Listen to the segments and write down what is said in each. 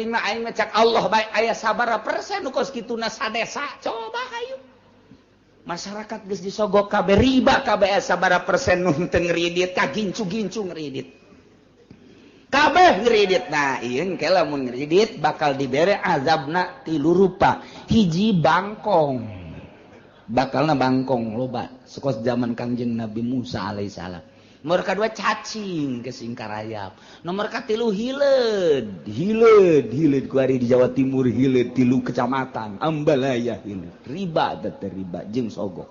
penting mah aing mah cak Allah bae aya sabaraha persen nu kos kituna sadesa coba hayu. Masyarakat geus disogok kabeh riba kabeh aya sabaraha persen nu teu ngridit kagincu-gincu ngridit. Kabeh ngridit. Nah, ieu engke lamun ngridit bakal dibere azabna tilu rupa. Hiji bangkong. Bakalna bangkong loba sekos zaman Kangjeng Nabi Musa alaihissalam. Nomor kedua cacing ke singkarayap. Nomor katilu hileud, hileud, hileud ku ari di Jawa Timur hileud tilu kecamatan Ambalaya hileud. Riba teh riba jeung sogok.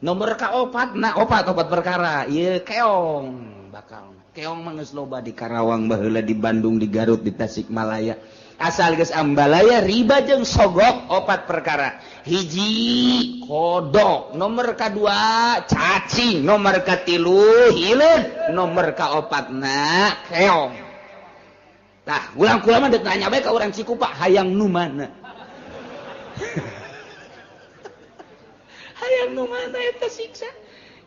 Nomor kaopat nah opat opat perkara ieu keong bakal. Keong mah geus loba di Karawang baheula di Bandung di Garut di Tasikmalaya. Asal geus ambalaya riba jeung sogok opat perkara. Hiji kodok, nomor kadua cacing, nomor katilu hileud, nomor kaopatna keong. Tah, ulang kula mah deuk nanya bae ka urang Cikupa hayang nu mana? Hayang nu mana eta siksa?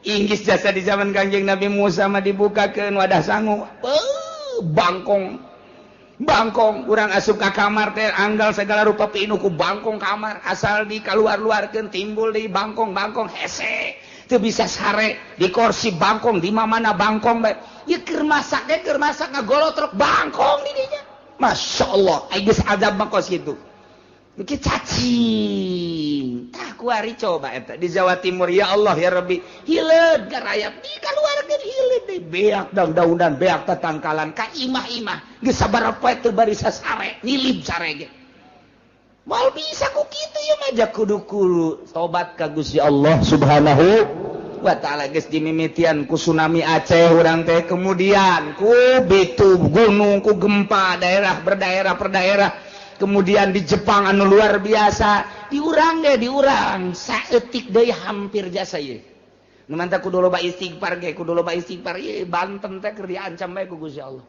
Inggris jasa di zaman Kangjeng Nabi Musa mah dibukakeun wadah sangu. Bangkong. Bangkong urang asup ka kamar teh anggal segala rupa pinuh ku bangkong kamar asal di kaluar-luarkeun timbul di bangkong-bangkong hese teu bisa sare di kursi bangkong di mana bangkong bae ieu keur masak ge keur masak ngagolotrok bangkong di dinya. Masya Allah ai geus azab mah kos kitu. Engke cacing tah kuari coba eta di Jawa Timur ya Allah ya Rabbi hileud garayap di kaluarkeun hileud deui beak daun-daunan beak tatangkalan ka imah-imah geus sabaraha poe teu barisa sare nyilib sare ge moal bisa ku kitu ieu mah ja kudu kudu tobat ka Gusti Allah Subhanahu wa taala geus dimimitian ku tsunami Aceh urang teh kemudian ku bitu gunung ku gempa daerah berdaerah per daerah kemudian di Jepang anu luar biasa diurang deh diurang saeutik deui hampir jasa ieu nu mantap kudu loba istighfar ge kudu loba istighfar ieu Banten teh keur diancam bae ku Gusti Allah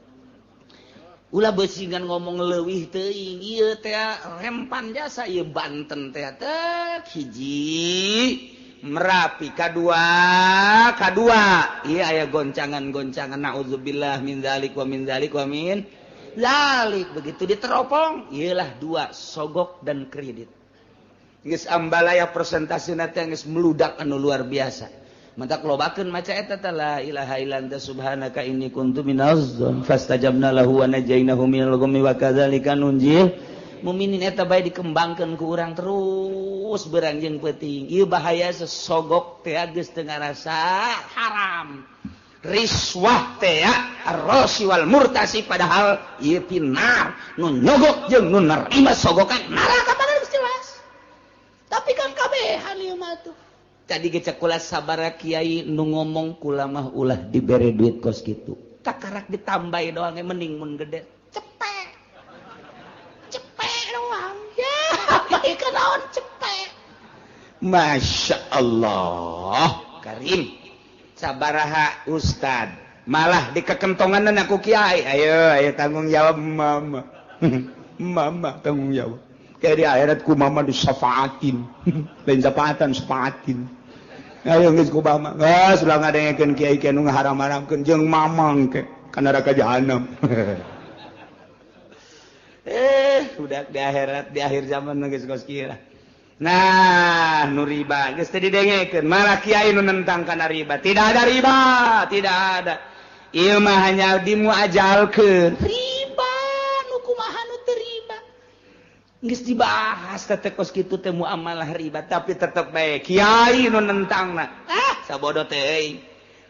ulah beusingan ngomong leuwih teuing ieu teh rempan jasa ieu Banten teh teh hiji Merapi kadua kadua ieu aya goncangan-goncangan naudzubillah min dzalik wa min dzalik wa min lalik begitu diteropong ialah dua sogok dan kredit geus ambalaya persentasena teh geus meludak anu luar biasa mantak lobakeun maca eta teh la ilaha illa anta subhanaka inni kuntu minaz zalimin fastajabna lahu wa najainahu minal ghammi wa kadzalika nunjil muminin eta bae dikembangkeun ku urang terus berang jeung peuting ieu bahaya sesogok teh geus teu ngarasa haram riswah teh ar-rasi wal murtasi padahal ieu pinar nu nyogok jeung nu nerima sogokan neraka padahal geus jelas tapi kan kabehan ieu mah tuh tadi ge cek kula sabaraha kiai nu ngomong kula mah ulah dibere duit kos kitu takarak ditambahi doang ge mending mun gede cepek cepek doang ya bae naon cepek Masya Allah Karim sabaraha ustad malah dikekentongan aku kiai ayo ayo tanggung jawab mama mama tanggung jawab kayak di akhirat ku mama disafaatin lain syafaatan safaatin ayo geus ku mama geus ulah ngadengekeun kiai kiai nu ngaharam-haramkeun jeung mamang ke ka neraka jahanam udah di akhirat di akhir zaman geus kos kieu. Nah, nu riba geus teu didengekeun, malah kiai nu nentang kana riba. Tidak ada riba, tidak ada. Ieu mah hanya dimuajalkeun. Riba nu kumaha nu teu riba. Geus dibahas teh kos kitu teh muamalah riba, tapi tetep bae kiai nu nentangna. Ah, sabodo teh euy.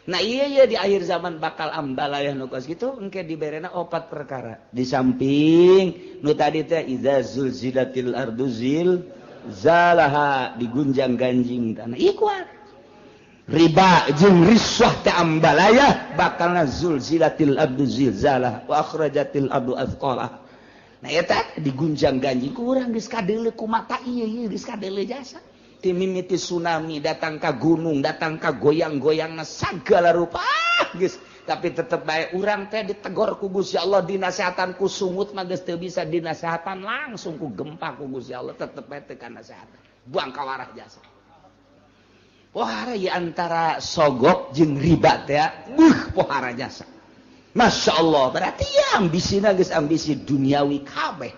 Nah iya iya di akhir zaman bakal ambalayah nu kos kitu engke diberena opat perkara. Di samping nu tadi teh iza zulzilatil ardu zil zalaha digunjang ganjing tanah ieu kuat riba jeung riswah teh ambalaya bakalna zulzilatil ardu zilzalah wa akhrajatil ardu athqalah. Nah eta digunjang ganjing ku urang geus kadeuleu ku mata ieu ieu geus kadeuleu jasa ti mimiti tsunami datang ka gunung datang ka goyang-goyangna sagala rupa geus tapi tetep bae urang teh ditegor ku Gusti Allah dinasehatan ku sungut mah geus teu bisa dinasehatan langsung ku gempa ku Gusti Allah tetep bae teu kanasehatan buang kawarah jasa pohara ieu antara sogok jeung riba teh buh pohara jasa. Masya Allah berarti ya ambisina geus ambisi duniawi kabeh.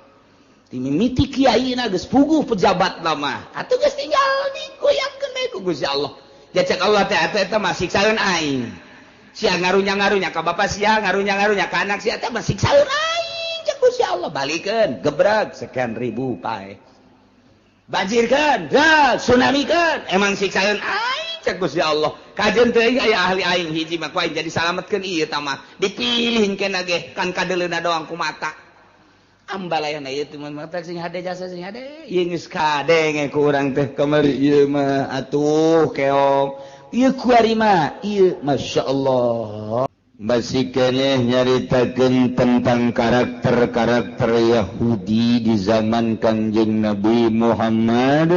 Ti mimiti kiaina geus puguh pejabat lama. Atuh geus tinggal digoyangkeun bae ku Gusti Allah. Jacek Allah teh atuh eta mah siksaeun aing. Sia ngarunya-ngarunya ka bapa sia, ngarunya-ngarunya ka anak sia teh mah siksaeun aing. Cek Gusti Allah balikeun, gebreg sekian ribu pae. Banjirkeun, dah tsunamikeun, emang siksaeun aing cek Gusti Allah. Kajeun teuing aya ahli aing hiji mah ku aing jadi salametkeun ieu tah mah. Dipilihkeun ge kan kadeuleuna doang ku mata. Ambalayana ieu teh mah sing hade jasa sing hade. Ieu geus kadenge ku urang teh kamari ieu mah atuh keong. Ieu kuari mah ieu masyaallah. Masih keneh nyaritakeun tentang karakter-karakter Yahudi di zaman Kangjeng Nabi Muhammad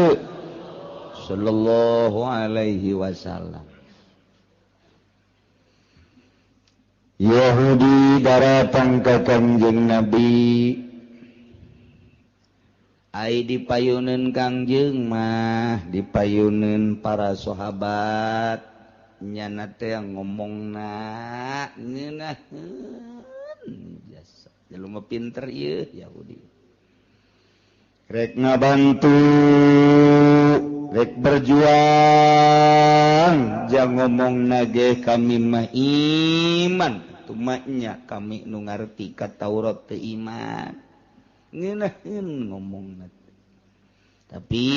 sallallahu alaihi wasallam. Yahudi daratang ka Kangjeng Nabi. Ai dipayuneun Kangjeng mah dipayuneun para sahabat. Nyana teh ngomongna ngeunaheun jasa jelema pinter ieu Yahudi. Rek ngabantu, rek berjuang, jang ngomongna ge kami mah iman, tumanya kami nu ngarti ka Taurat teu iman. Ngeunaheun ngomongna. Tapi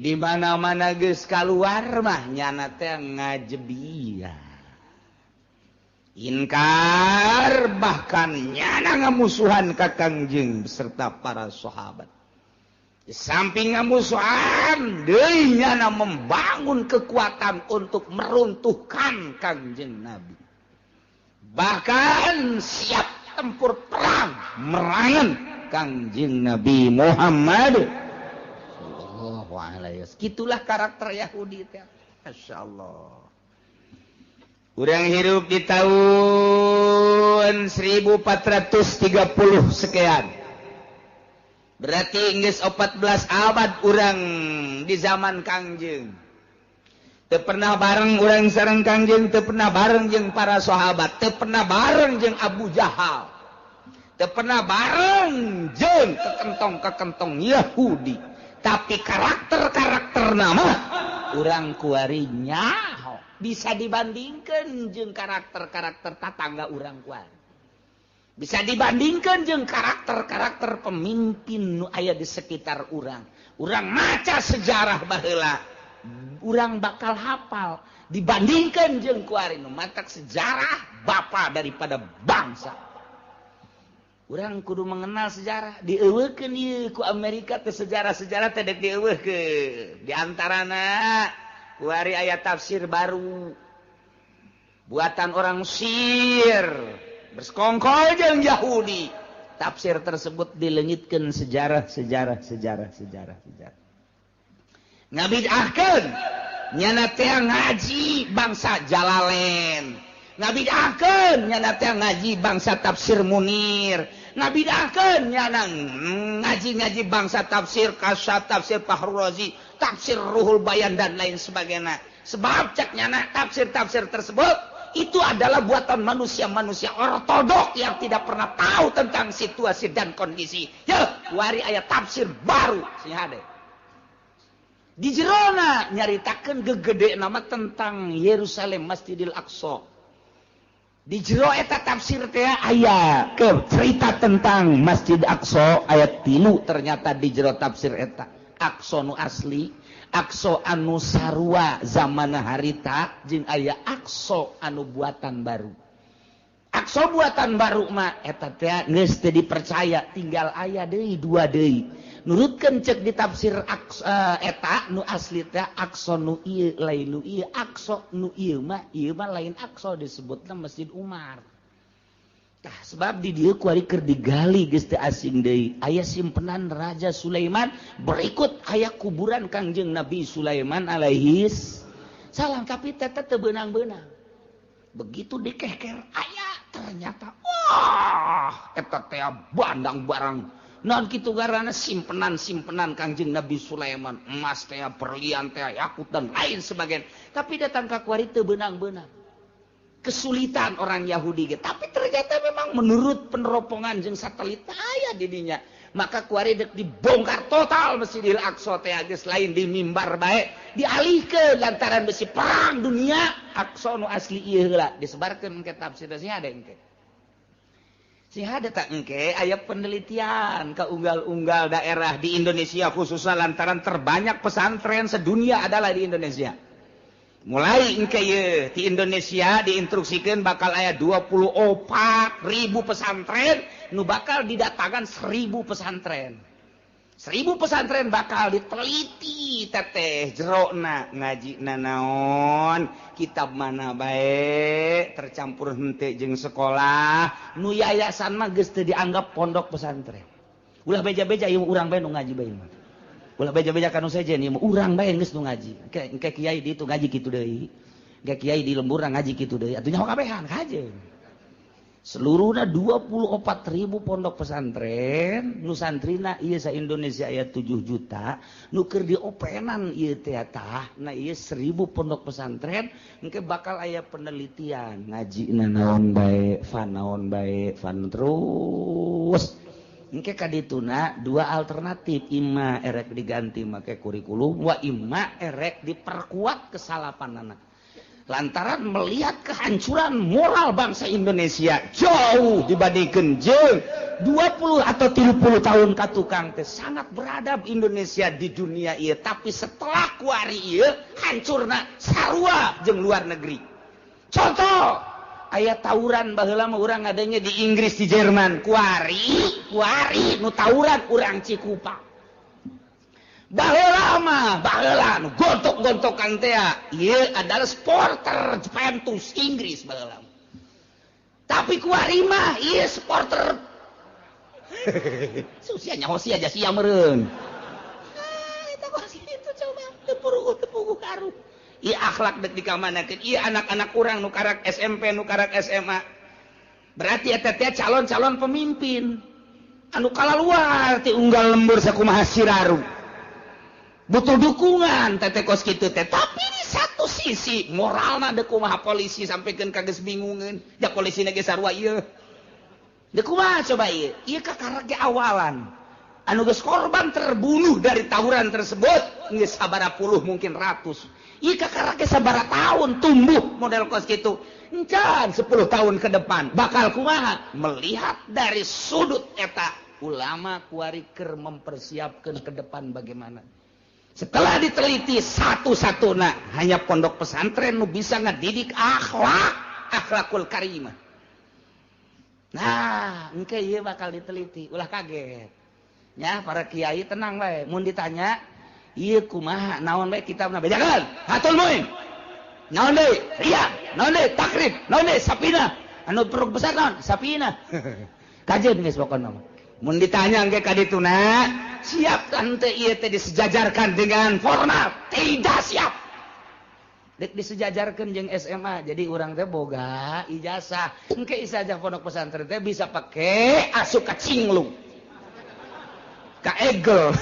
di mana-mana geus kaluar mah nyana teh ngajebia. Inkar bahkan nyana ngamusuhan ka Kangjeng beserta para sahabat. Di samping ngamusuhan deui nyana membangun kekuatan untuk meruntuhkan Kangjeng Nabi. Bahkan siap tempur perang merangan Kangjeng Nabi Muhammad. Gitulah karakter Yahudi teh. Masyaallah. Urang hirup di tahun 1430 sekian. Berarti geus 14 abad urang di zaman Kangjeng. Teu pernah bareng urang sareng Kangjeng, teu pernah bareng jeung para sahabat, teu pernah bareng jeung Abu Jahal. Teu pernah bareng jeung kekentong-kekentong Yahudi. Tapi karakter-karakter nama urang kuari nyaho bisa dibandingkan jeung karakter-karakter tatangga urang kuari. Bisa dibandingkan jeung karakter-karakter pemimpin nu aya di sekitar urang. Urang maca sejarah baheula, urang bakal hafal dibandingkan jeung kuari nu matak sejarah bapa daripada bangsa. Urang kudu mengenal sejarah, dieuweukeun ieu ku Amerika teh sejarah-sejarah teh dek dieuweukeun. Di antarana kuari aya tafsir baru buatan orang Mesir bersekongkol jeung Yahudi. Tafsir tersebut dileungitkeun sejarah sejarah sejarah sejarah sejarah. Ngabidahkeun nyana teh ngaji bangsa Jalalain. Ngabidahkeun nyana teh ngaji bangsa tafsir Munir. Ngabidahkeun nyana ngaji-ngaji bangsa tafsir Kasyaf, tafsir Fahrul Razi, tafsir Ruhul Bayan dan lain sebagainya. Sebab cek nyana tafsir-tafsir tersebut itu adalah buatan manusia-manusia ortodok yang tidak pernah tahu tentang situasi dan kondisi. Ya, wari aya tafsir baru sing hade. Di jerona nyaritakeun gegede nama tentang Yerusalem Masjidil Aqsa. Di jero eta tafsir teh aya ke cerita tentang Masjid Aqsa ayat 3 ternyata di jero tafsir eta Aqsa nu asli, Aqsa anu sarua zaman harita jeung aya Aqsa anu buatan baru. Aqsa buatan baru mah eta teh geus teu dipercaya tinggal aya deui dua deui. Nurutkeun cek di tafsir Aqsa eta nu asli teh Aqsa nu ieu lain nu ieu, Aqsa nu ieu mah lain Aqsa disebutna Masjid Umar. Tah sebab di dieu kuari keur digali geus teu asing deui. Aya simpenan Raja Sulaiman, berikut aya kuburan Kangjeng Nabi Sulaiman alaihis salam, tapi teh teu beunang-beunang. Begitu dikeker aya ternyata wah eta teh bandang barang. Non kitu garana simpenan-simpenan Kangjeng Nabi Sulaiman, emas teh, berlian teh, yakut dan lain sebagainya. Tapi datang ka kuari teu beunang-beunang. Kesulitan orang Yahudi ge. Tapi ternyata memang menurut peneropongan jeung satelit aya Aya di dinya. Maka kuari dek dibongkar total Masjidil Aqsa teh geus lain di mimbar bae, dialihkeun lantaran besi perang dunia. Aqsa nu asli ieu heula disebarkeun ke tafsir sing ada engke. Sing ada tak engke aya penelitian ke unggal-unggal daerah di Indonesia khususnya lantaran terbanyak pesantren sedunia adalah di Indonesia. Mulai engke ye di Indonesia diinstruksikan bakal aya 24.000 pesantren nu bakal didatangkan 1.000 pesantren. 1.000 pesantren bakal diteliti teteh jerona ngaji nanaon kitab mana bae tercampur henteu jeung sekolah nu yayasan mah geus teu dianggap pondok pesantren. Ulah beja-beja ieu urang bae nu ngaji bae mah. Ulah beja-beja kanu sejen ieu urang bae geus nu ngaji. Engke kiai di itu ngaji kitu deui. Engke kiai di lembur ngaji kitu deui. Atuh nyaho kabehan kajeun. Seluruhna 24.000 pondok pesantren nu santrina ieu sa Indonesia aya 7 juta nu keur diopenan ieu teh tah na ieu 1.000 pondok pesantren engke bakal aya penelitian ngajina naon bae fan naon bae fan terus engke kadituna dua alternatif imma erek diganti make kurikulum wa imma erek diperkuat kesalapanana. Lantaran melihat kehancuran moral bangsa Indonesia jauh dibandingkan jeung 20 atau 30 tahun ka tukang teh sangat beradab Indonesia di dunia ieu, tapi setelah kuari ieu hancurna sarua jeung luar negeri. Contoh aya tawuran baheula mah urang ngadenge di Inggris di Jerman, kuari nu tawuran urang Cikupa. Baheula mah baheula nu gontok-gontokan teh ieu adalah supporter Juventus Inggris baheula. Tapi kuari mah ieu supporter susia nyaho sia sia meureun. Ah eta kos kitu coba teu puruguh teu puguh karuh. Ieu akhlak dek dikamanakeun ieu anak-anak urang nu karak SMP nu karak SMA. Berarti eta teh calon-calon pemimpin anu kalaluar ti unggal lembur sakumaha siraru. Butuh dukungan teteh kos kitu teh, tapi di satu sisi moralna deuk kumaha polisi sampikeun ka geus bingungeun ja polisina ge sarua ieu deuk kumaha coba ieu ieu kakarek ge awalan anu geus korban terbunuh dari tawuran tersebut geus sabaraha puluh mungkin ratus ieu kakarek ge sabaraha tahun tumbuh model kos kitu encan 10 tahun ke depan bakal kumaha melihat dari sudut eta ulama kuari keur mempersiapkeun ke depan bagaimana. Setelah diteliti satu-satuna hanya pondok pesantren nu bisa ngedidik akhlak, akhlakul karimah. Nah, engke ieu bakal diteliti, ulah kaget. Ya, para kiai tenang bae, mun ditanya ieu kumaha naon bae kitabna bejakeun, Fathul Muin. Naon deui? Riyad, naon deui? Takrib, naon deui? Sapina. Anu peruk besar naon? Sapina. Kajeun geus pokona mah. Mun ditanya engke ka dituna, siap tante ieu teh disejajarkan dengan formal? Tidak siap. Dek disejajarkan jeung SMA, jadi urang teh boga ijazah. Engke ijazah pondok pesantren teh bisa pake asup ka Cinglung, ka Egel,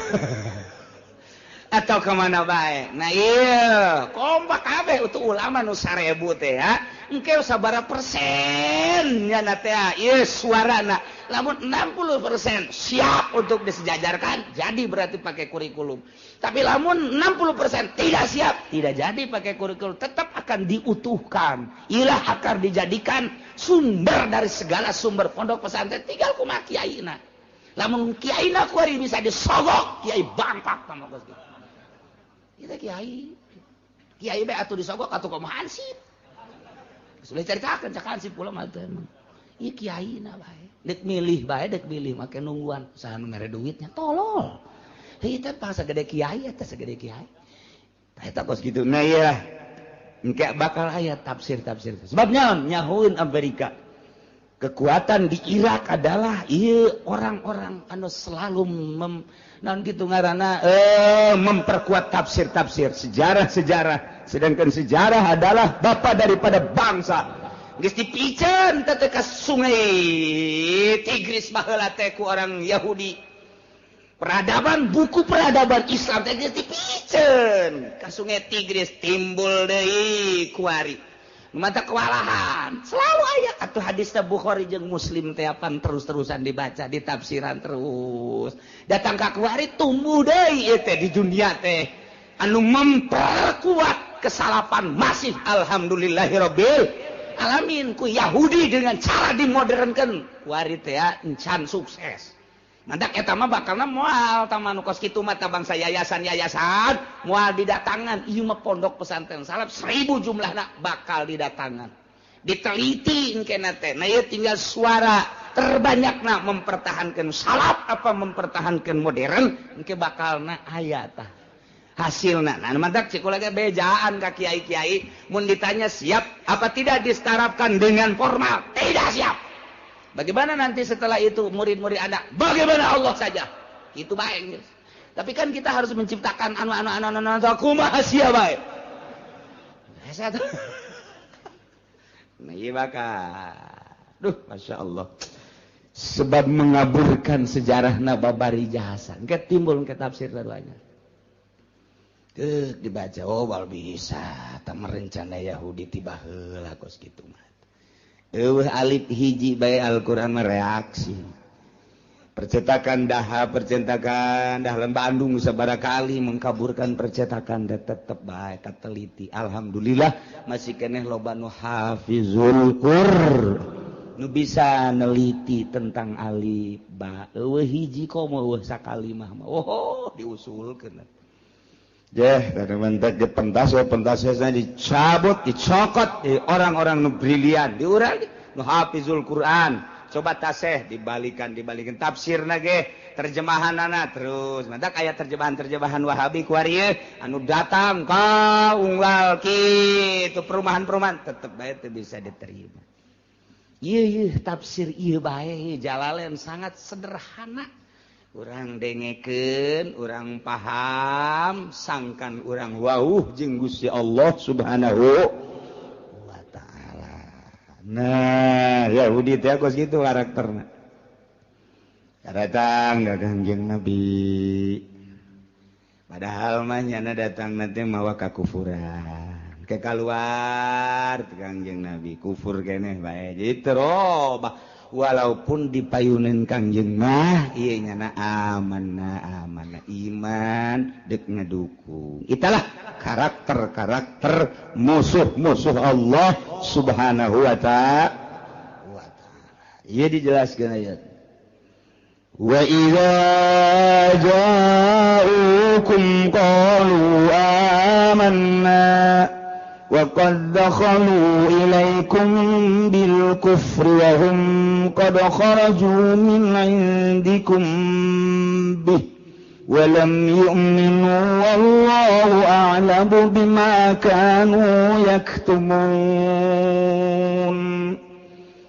atau kemana bae. Nah iya, kompak kabeh untuk ulama nu 1000 teh ya. Engke sabaraha persen nya na teh ieu suarana. Lamun 60% siap untuk disejajarkan, jadi berarti pakai kurikulum. Tapi lamun 60% tidak siap, tidak jadi pakai kurikulum, tetap akan diutuhkan. Ilah akan dijadikan sumber dari segala sumber pondok pesantren tinggal kumaha kiaina. Lamun kiaina kuari bisa disogok, kiai bangpak sama kos kitu. Kita kiai. Kiai bae atuh disogok atuh kumaha hansip. Sudah caritakeun cak hansip pula mah teh emang. Ieu kiaina bae. Dek milih bae, dek milih make nungguan saha nu mere duitnya tolol. Heuh teh pang sagede kiai eta sagede kiai. Tah eta kos kitu. Nah ieu engke bakal aya tafsir-tafsir. Sebab naon nyahueun Amerika. Kekuatan di Irak adalah ieu orang-orang anu selalu naon kitu ngaranna memperkuat tafsir-tafsir sejarah-sejarah. Sedangkan sejarah adalah bapa daripada bangsa. Geus dipiceun teh ka sungai Tigris baheula teh ku orang Yahudi. Peradaban buku peradaban Islam teh geus dipiceun ka sungai Tigris timbul deui kuari. Mata kewalahan selalu aya Atuh hadisna Bukhari jeung Muslim teh apan terus-terusan dibaca, ditafsiran terus. Datang ka kuari tumbuh deui ieu teh di dunia teh anu memperkuat kesalapan masih alhamdulillahirabbil alamin ku Yahudi dengan cara dimodernkan kuari teh encan sukses. Mantak eta mah bakalna moal tah nu kos kitu mah bangsa yayasan-yayasan moal didatangan. Ieu mah pondok pesantren salaf 1000 jumlahna bakal didatangan. Diteliti engkena teh. Nah ieu tinggal suara terbanyakna mempertahankan salaf apa mempertahankan modern engke bakalna aya tah hasilna. Nah mantak cik kula ge bejaan ka kiai-kiai mun ditanya siap apa tidak disetarapkan dengan formal, tidak siap. Bagaimana nanti setelah itu murid-murid Anda? Bagaimana Allah saja? Itu baik. Tapi kan kita harus menciptakan anu kumaha sia bae. Nah, ieu bakal. Duh, Masya Allah. Sebab mengaburkan sejarahna babari jasa. Engke timbul engke tafsir baruanya. Keuk dibaca, oh wal bisa tah merencana Yahudi tiba heula kos kitu mah. Eueuh alif hiji bae Al-Qur'an mereaksi. Percetakan daha, percetakan dah Bandung sabaraha kali mengkaburkan percetakan dah tetep bae kateliti. Alhamdulillah masih keneh loba nu hafizul Qur'an. Nu bisa neliti tentang alif ba. Eueuh hiji komo eueuh sakalimah mah. Oh, diusulkeun. Jeh, teman-teman pentas pentasnya dicabut, dicokot di orang-orang nu brilian, diurang nu hafizul Quran. Coba taseh dibalikan, dibalikan tafsirna ge, terjemahanana terus. Mantak aya terjemahan-terjemahan Wahabi kuari anu datang ka unggal kitu perumahan-perumahan tetep bae teu bisa diterima. Ieu ieu tafsir ieu bae Jalalain sangat sederhana. Urang dengekeun, urang paham, sangkan urang wauh jeung Gusti Allah Subhanahu wa taala. Nah, Yahudi teh kos kitu karakterna. Datang ka Kangjeng Nabi. Padahal mah nyana datang nanti mawa kakufuran. Ke kaluar Kangjeng Nabi kufur keneh bae. Jadi terobah. Walaupun dipayunin Kangjeng mah ieu nyana amanah amanah iman dek ngedukung. Italah karakter-karakter musuh-musuh Allah Subhanahu wa ta'ala. Ieu dijelaskeun ayat. Wa idza ja'ukum qalu amanna wa qad dakhalu ilaikum bil kufri wa hum qad kharaju min 'indikum bih wa lam yu'minu wallahu a'lamu bima kanu yaktumun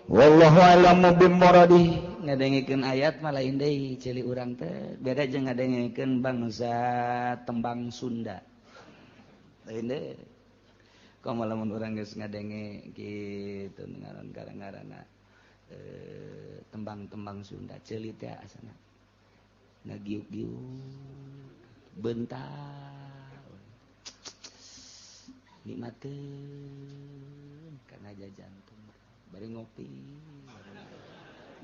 wallahu a'lamu bimuradih. Ngadengikeun ayat mah lain deui ceuli urang teh beda jeung ngadengikeun bangsa tembang Sunda lain deui. Komo lamun urang geus ngadenge kitu ngaran ngaranna tembang-tembang Sunda ceuli teh asana ngagiuk-giuk bentar nikmateun kana jantung bari ngopi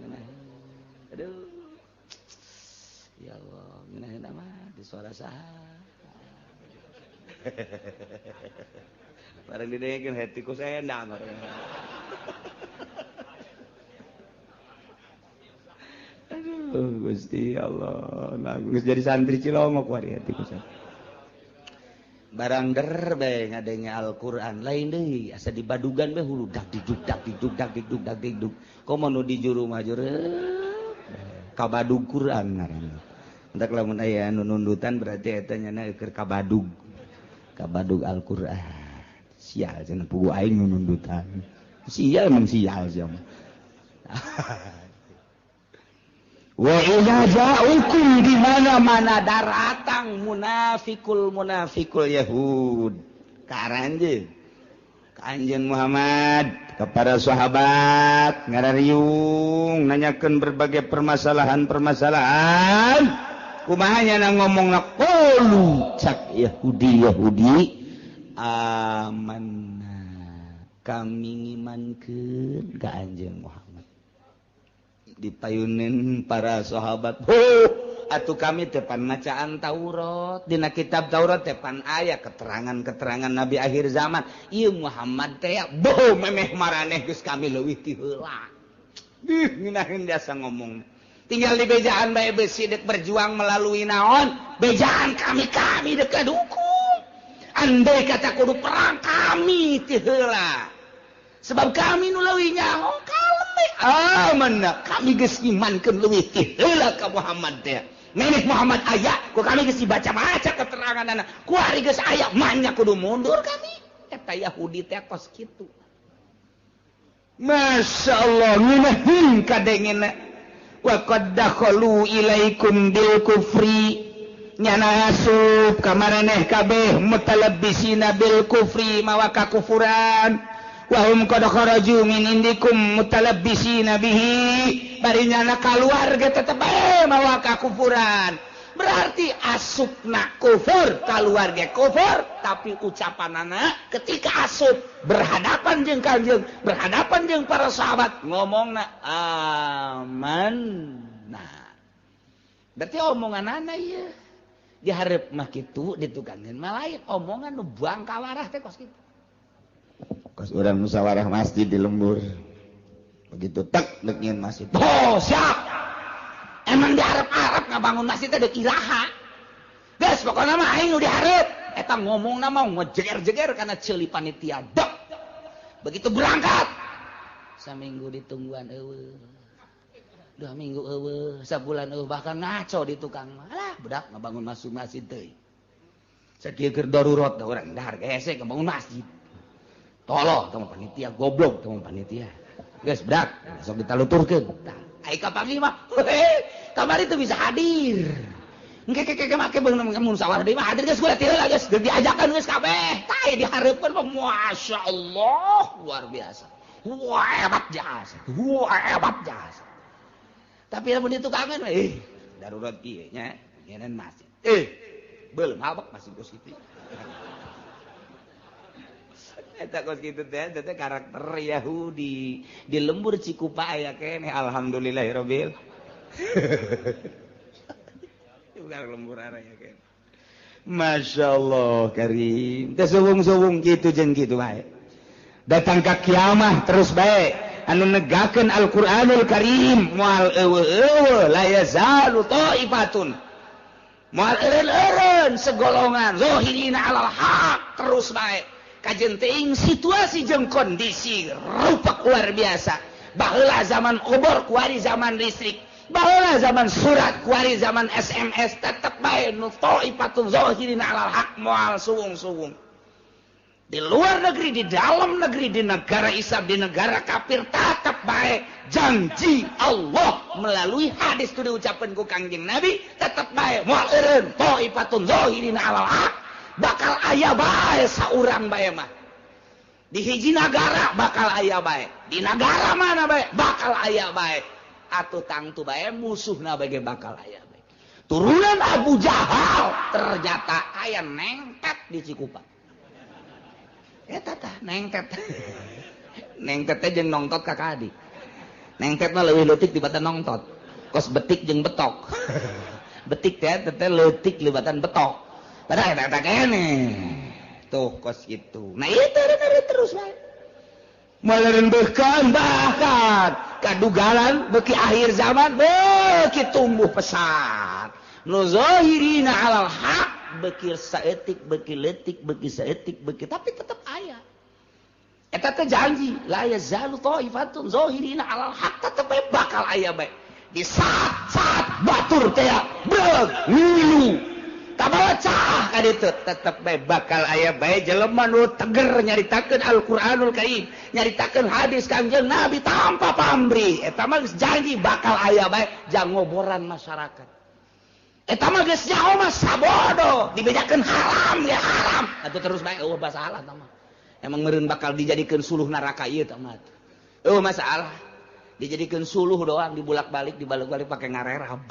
ngeunaheun aduh ya Allah ngeunaheun mah di suara saha. Barang didengekeun hatiku sendang. Aduh Gusti Allah, nah geus jadi santri Cilongok wari hatiku saya. Barang der bae ngadenge Al-Qur'an lain deui asa dibadugan bae hulu dak dijuk dak dijuk dak dijuk dak dijuk. Komo nu di juru mah jureup kabadug Qur'an ngaranna. Entak lamun aya anu nundutan berarti eta nyana keur kabadug. Kabadug Al-Qur'an. Sial cenah pugu aing nu nundutan. Sial emang sial sia mah. Wa idza ja'ukum di mana-mana daratang munafikul munafikul Yahud. Ka aranjeun. Ka anjeun Muhammad kepada sahabat ngarariung nanyakeun berbagai permasalahan-permasalahan. Kumaha nya ngomongna qulu cak Yahudi Yahudi amanna. Kami ngimankeun ka Anjeun Muhammad. Dipayunin para sahabat. Atuh kami depan macaan Taurat, dina kitab Taurat depan aya keterangan-keterangan nabi akhir zaman. Ieu Muhammad teh boh memeh maraneh geus kami leuwih ti heula. Ih ngeunaheun jasa ngomong. Tinggal di bejaan bae besi dek berjuang melalui naon? Bejaan kami dek dukung. Andai kata kudu perang kami ti heula. Sebab kami nu leuwih nyaho kalem bae. Amanna kami geus imankeun leuwih ti heula ka Muhammad teh. Memeh Muhammad aya, ku kami geus dibaca-baca keteranganna. Kuari geus aya manya kudu mundur kami. Eta Yahudi teh kos kitu. Masya Allah ngeunaheun kadengena. Wa qad dakhalu ilaikum bil kufri. Nyana asup ka maraneh kabeh mutalabbisina bil kufri mawa kakufuran. Wa hum qad kharaju min indikum mutalabbisina bihi. Bari nyana kaluar ge tetep bae mawa kakufuran. Berarti asupna kufur, kaluar ge kufur, tapi ucapanana ketika asup berhadapan jeung Kanjeng, berhadapan jeung para sahabat ngomongna amanna. Berarti omonganana ieu dihareup mah kitu ditukangeun mah lain omongan nu bangkawarah teh kos kitu. Kos urang musyawarah masjid di lembur. Begitu tek deuk nyieun masjid. Oh, siap. Emang diharap-harap ngabangun masjid teh deuk iraha. Geus pokona mah aing nu dihareup. Eta ngomongna mah ngejeger-jeger kana ceuli panitia. Dek. Begitu berangkat saminggu ditungguan eueuh. 2 minggu eueuh, sabulan eueuh, bahkan ngaco di tukang mah. Alah, budak ngabangun masuk masjid teuing. Sakieu keur darurat da urang dahar hese ngabangun masjid. Toloh tong panitia goblok tong panitia. Geus budak, sok ditaluturkeun. Tah, ai kapanggih mah, kamari teu bisa hadir. Engke ke make beunang musyawarah deui mah hadir geus kula teu geus diajakan geus kabeh. Tah dihareupeun mah masyaallah luar biasa. Wah hebat jasa. Wah hebat jasa. Tapi lamun ditukangan darurat kieu nya nyeun masjid. Belum habak masih kos kitu. Eta kos kitu teh teh karakter Yahudi di lembur Cikupa aya keneh alhamdulillahirabbil. Bukan lembur aya keneh. Masyaallah karim. Teh suwung-suwung kitu jeung kitu bae. Datang ka kiamah terus bae anu negakeun Al-Qur'anul Karim moal eueuh la yazalu taifatun. Moal eureun-eureun segolongan zahirina alal haq terus bae. Kajen teuing situasi jeung kondisi rupak luar biasa. Baheula zaman obor kuari zaman listrik, baheula zaman surat kuari zaman SMS, tetep bae nu taifatun zahirina alal haq moal suwung-suwung. Di luar negeri, di dalam negeri, di negara Islam, di negara kafir, tetep bae janji Allah melalui hadis itu diucapkan ku Kangjeng Nabi, tetep bae moal eureun taifatun zahirina alal haq. Bakal aya bae saurang bae mah. Di hiji nagara bakal aya bae. Di nagara mana bae bakal aya bae. Atuh tangtu bae musuhna bae ge bakal aya bae. Turunan Abu Jahal ternyata aya nengket di Cikupa. Eta tah nengket. Nengket teh jeung nongtot ka kadi. Nengket mah leuwih leutik dibatan nongtot. Kos betik jeung betok. Betik teh teh leutik libatan betok. Padahal eta kene. Tuh kos gitu. Nah itu terus bae. Meureun beukeun bahkan kadugalan beuki akhir zaman beuki tumbuh pesat. Nu zahirina alal haq beuki saeutik beuki leutik beuki saeutik beuki tapi tetep aya. Eta teh janji la yazalu taifatun zahirina alal haq tetep bae bakal aya bae. Di saat-saat batur teh beug ngilu kabawa cah ka ditu tetep bae bakal aya bae jelema nu teger nyaritakeun Al-Qur'anul Karim, nyaritakeun hadis Kangjeng Nabi tanpa pamrih. Eta mah geus janji bakal aya bae jang ngoboran masyarakat. Eta mah geus nyaho mah sabodo, dibejakeun haram ya haram. Atuh terus bae eueuh masalah eta mah. Emang meureun bakal dijadikeun suluh neraka ieu tah mah. Eueuh masalah. Dijadikeun suluh doang dibulak-balik dibalik-balik pake ngarerab.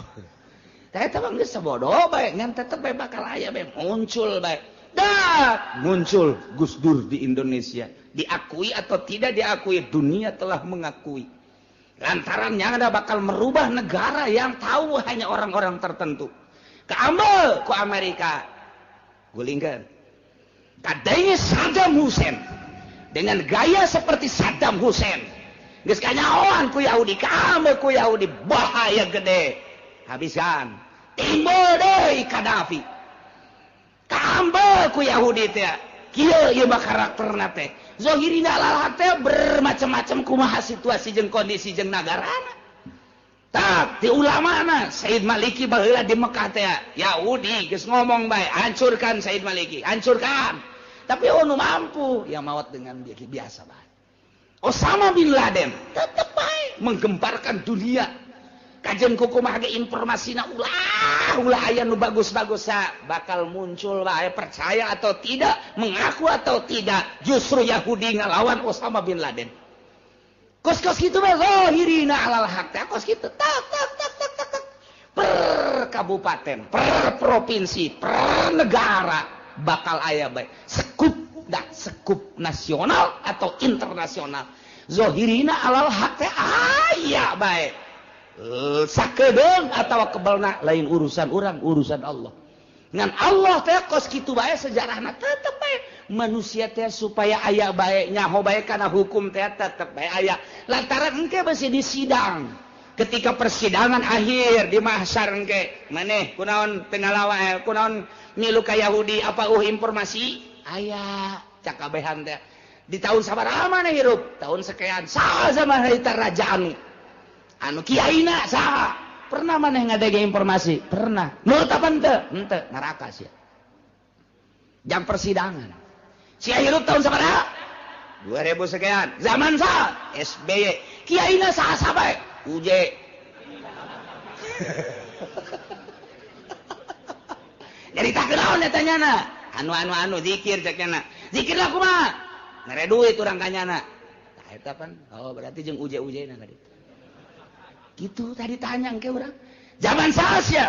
Eta mah geus sabodo bae ngan tetep bae bakal aya bae muncul bae. Dah muncul Gus Dur di Indonesia. Diakui atau tidak diakui, dunia telah mengakui. Lantaran yang ada bakal merubah negara yang tahu hanya orang-orang tertentu. Keambil ku Amerika. Gulingkan. Kadangnya Saddam Hussein. Dengan gaya seperti Saddam Hussein. Geus kanyahoan ku Yahudi, kaambil ku Yahudi, bahaya gede. Habisan. Timbul deui Gaddafi. Kaambil ku Yahudi teh. Kieu ieu mah karakterna teh. Zahirina alal teh bermacam-macam kumaha situasi jeung kondisi jeung nagarana. Tak di ulamana Said Maliki baheula di Mekah teh Yahudi geus ngomong bae, hancurkan Said Maliki, hancurkan. Tapi nu mampu yang maot dengan biasa bae. Osama bin Laden tetep bae menggemparkan dunia. Kajen kumaha ge informasina ulah ulah aya nu bagus-bagus bakal muncul bae, percaya atau tidak, mengaku atau tidak, justru Yahudi ngalawan Osama bin Laden. Kos-kos kitu bae zahirina alal haq teh kos kitu tak tak tak tak tak tak. Per kabupaten, per provinsi, per negara bakal aya bae. Sekup dah, sekup nasional atau internasional. Zahirina alal haq teh aya bae. Sakedeung atau kebelna lain urusan orang, urusan Allah. Ngan Allah teh kos kitu bae sejarahna tetep bae manusia teh supaya aya bae nyaho bae kana hukum teh tetep bae aya. Lantaran engke besi di sidang. Ketika persidangan akhir di mahsyar engke maneh kunaon teu ngalawa kunaon milu ka Yahudi apa informasi aya cakabehan teh di tahun sabaraha maneh hirup tahun sekian saha zaman harita raja anu anu kiaina saha pernah maneh ngadege informasi pernah nurut apa henteu henteu neraka sia jam persidangan sia hirup tahun sabaraha 2000 sekian zaman saha SBY kiaina saha sabae UJ nyaritakeun naon eta nyana anu anu anu zikir cek nyana zikir lah kumaha mere duit urang ka nyana tah eta pan oh berarti jeung UJ-UJ na tadi gitu tadi tanya ke orang zaman saha sia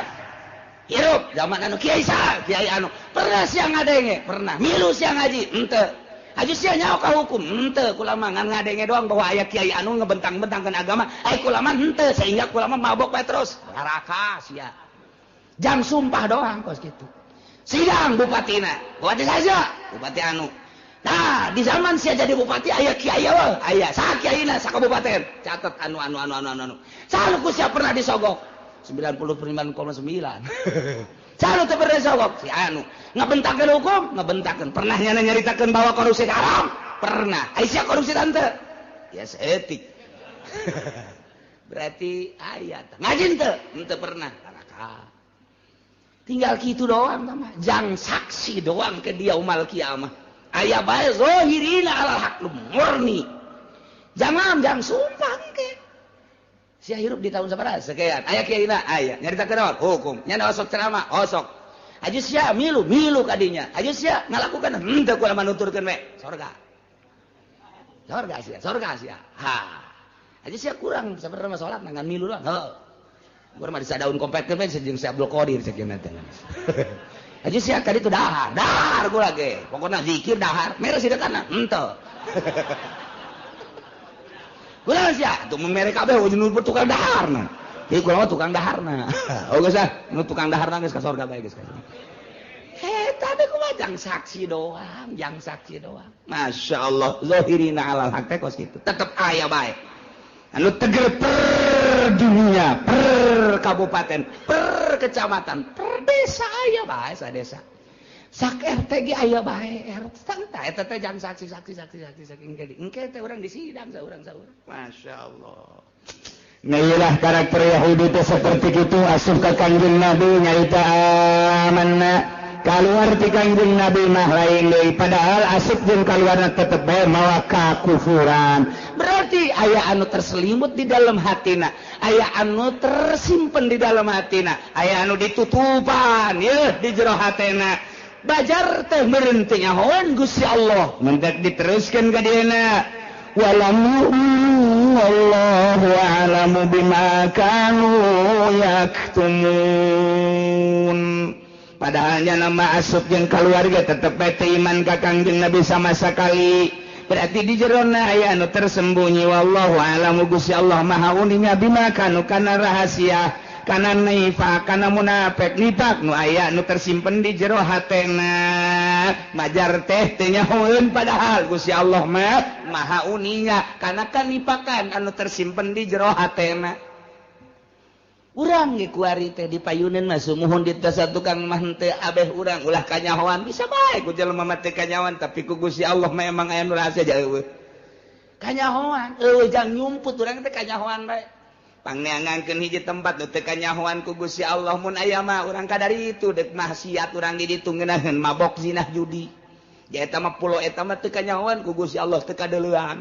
hirup zaman anu kiai saha kiai anu pernah sia ngadenge pernah milu sia ngaji henteu aju sia nyaho ka hukum henteu kulama ngan ngadenge doang bahwa aya kiai anu ngebentang-bentangkeun agama ai kulama henteu sehingga kulama mabok bae terus neraka sia jam sumpah doang kos kitu sidang bupatina bupati saja bupati anu. Nah, di zaman sia jadi bupati aya kiai eueuh, aya saha kiaina sakabupaten. Catat anu anu anu anu anu. Saha nu ku sia pernah disogok? 99,9. Saha nu teu pernah disogok? Si anu. Ngebentakeun hukum, ngebentakeun. Pernah nyana nyaritakeun bahwa korupsi haram? Pernah. Ai sia korupsi tante? Ya seetik. Berarti aya teh. Ngaji teu? Henteu pernah. Neraka. Tinggal kitu doang mah. Jang saksi doang ke dia umal kiamah. Aya bae zahirina alal haq murni. Jangan jang sumpah engke. Sia hirup di tahun sabaraha sekian. Aya kiaina aya nyaritakeun naon? Hukum. Nya osok ceramah osok. Aju sia milu milu kadinya. Aju sia ngalakukan henteu kula manuturkeun we. Sorga. Sorga sia, sorga sia. Ha. Aju sia kurang sabarana mah salat ngan milu doang. Heuh. Urang mah disadaun kompetkeun we jeung si Abdul Qadir cek teh. Aja sia tadi itu dahar, dahar gua lagi. Pokoknya zikir dahar, mere sidekana, henteu. Gua sia, tuh mere kabeh nu tukang daharna. Ieu kula mah tukang daharna. Oh geus ah, nu tukang daharna geus ka sorga bae geus. Eta teh kumaha jang saksi doang, jang saksi doang. Masya Allah, zahirina alal haq teh kos kitu. Tetep aya bae. Anu teger per dunia, per kabupaten, per kecamatan, per desa aya bae sa desa. Sak RT ge aya bae RT tah eta teh jang saksi saksi saksi saksi saksi engke engke teh urang di sidang saurang saurang. Masya Allah. Nah iyalah karakter Yahudi teh seperti itu asup ka Kangjeng Nabi nyaita amanna kaluar ti Kangjeng Nabi mah lain deui padahal asup jeung kaluarna tetep bae mawa kakufuran. Berarti aya anu terselimut di dalam hatina, aya anu tersimpen di dalam hatina, aya anu ditutupan yeuh di jero hatena. Bajar teh meureun teu nyahoan Gusti Allah, mendak diteruskeun ka dieuna. Walam yu'minu wallahu a'lamu bima kanu yaktumun. Padahalnya nama asup jeung keluarga tetep bae teu iman ka Kangjeng Nabi sama sekali. Berarti di jerona aya anu tersembunyi wallahu a'lamu Gusti Allah maha uninga bima kanu kana rahasia kana nifaq kana munafik nifaq nu aya nu tersimpen di jero hatena. Majar teh teu nyahoeun padahal Gusti Allah mah maha uninga kana kanifakan anu tersimpen di jero hatena. Urang ge kuari teh dipayuneun mah sumuhun di tasa tukang mah henteu abeh urang ulah kanyahoan bisa bae ku jelema mah teu kanyahoan tapi ku Gusti Allah mah emang aya nu rahasia jauh. Kanyahoan eueuh jang nyumput urang teh kanyahoan bae. Pangneangankeun hiji tempat nu teu kanyahoan ku Gusti Allah mun aya mah urang kadari itu deuk maksiat urang di ditu ngeunaheun mabok zinah judi. Ja eta mah pulo eta mah teu kanyahoan ku Gusti Allah teu kadeulean.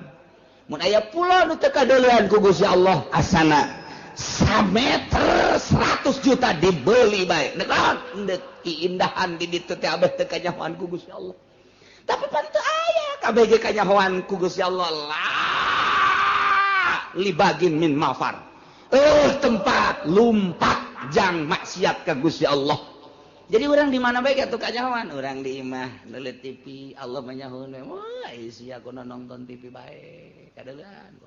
Mun aya pulo nu teu kadeulean ku Gusti Allah asana sameter 100 juta dibeli bae. Nek keindahan di ditu teh abeh teu kanyahoan ku Gusti Allah. Tapi pan teu aya kabeh ge kanyahoan ku Gusti Allah la libagin min mafar. Tempat lumpat jang maksiat ka Gusti Allah. Jadi urang di mana bae atuh kanyahoan? Urang di imah neuleut TV, Allah manyahoeun we. Wah, sia kudu nonton TV bae. Kadeulean.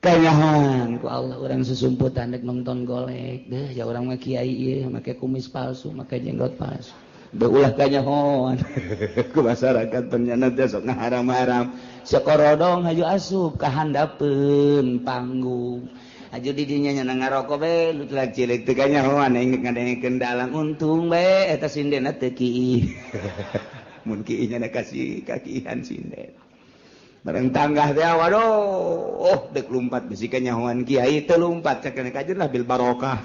Kanyahoan ku Allah urang susumputan dek nonton golek deh ya urang mah kiai ieu make kumis palsu make jenggot palsu deh ulah kanyahoan ku masyarakat ternyata teh sok ngaharam-haram sakorodong haju asup ka handapeun panggung haju di dinya nya ngarokok bae lu telah cilik teu kanyahoan aing ngadengekeun dalang untung bae eta sindena teu kiih mun kiih nya kasih kakihan sinden bareng tanggah teh waduh oh dek lumpat bisi kanyahoan kiai teu lumpat cek kajen lah bil barokah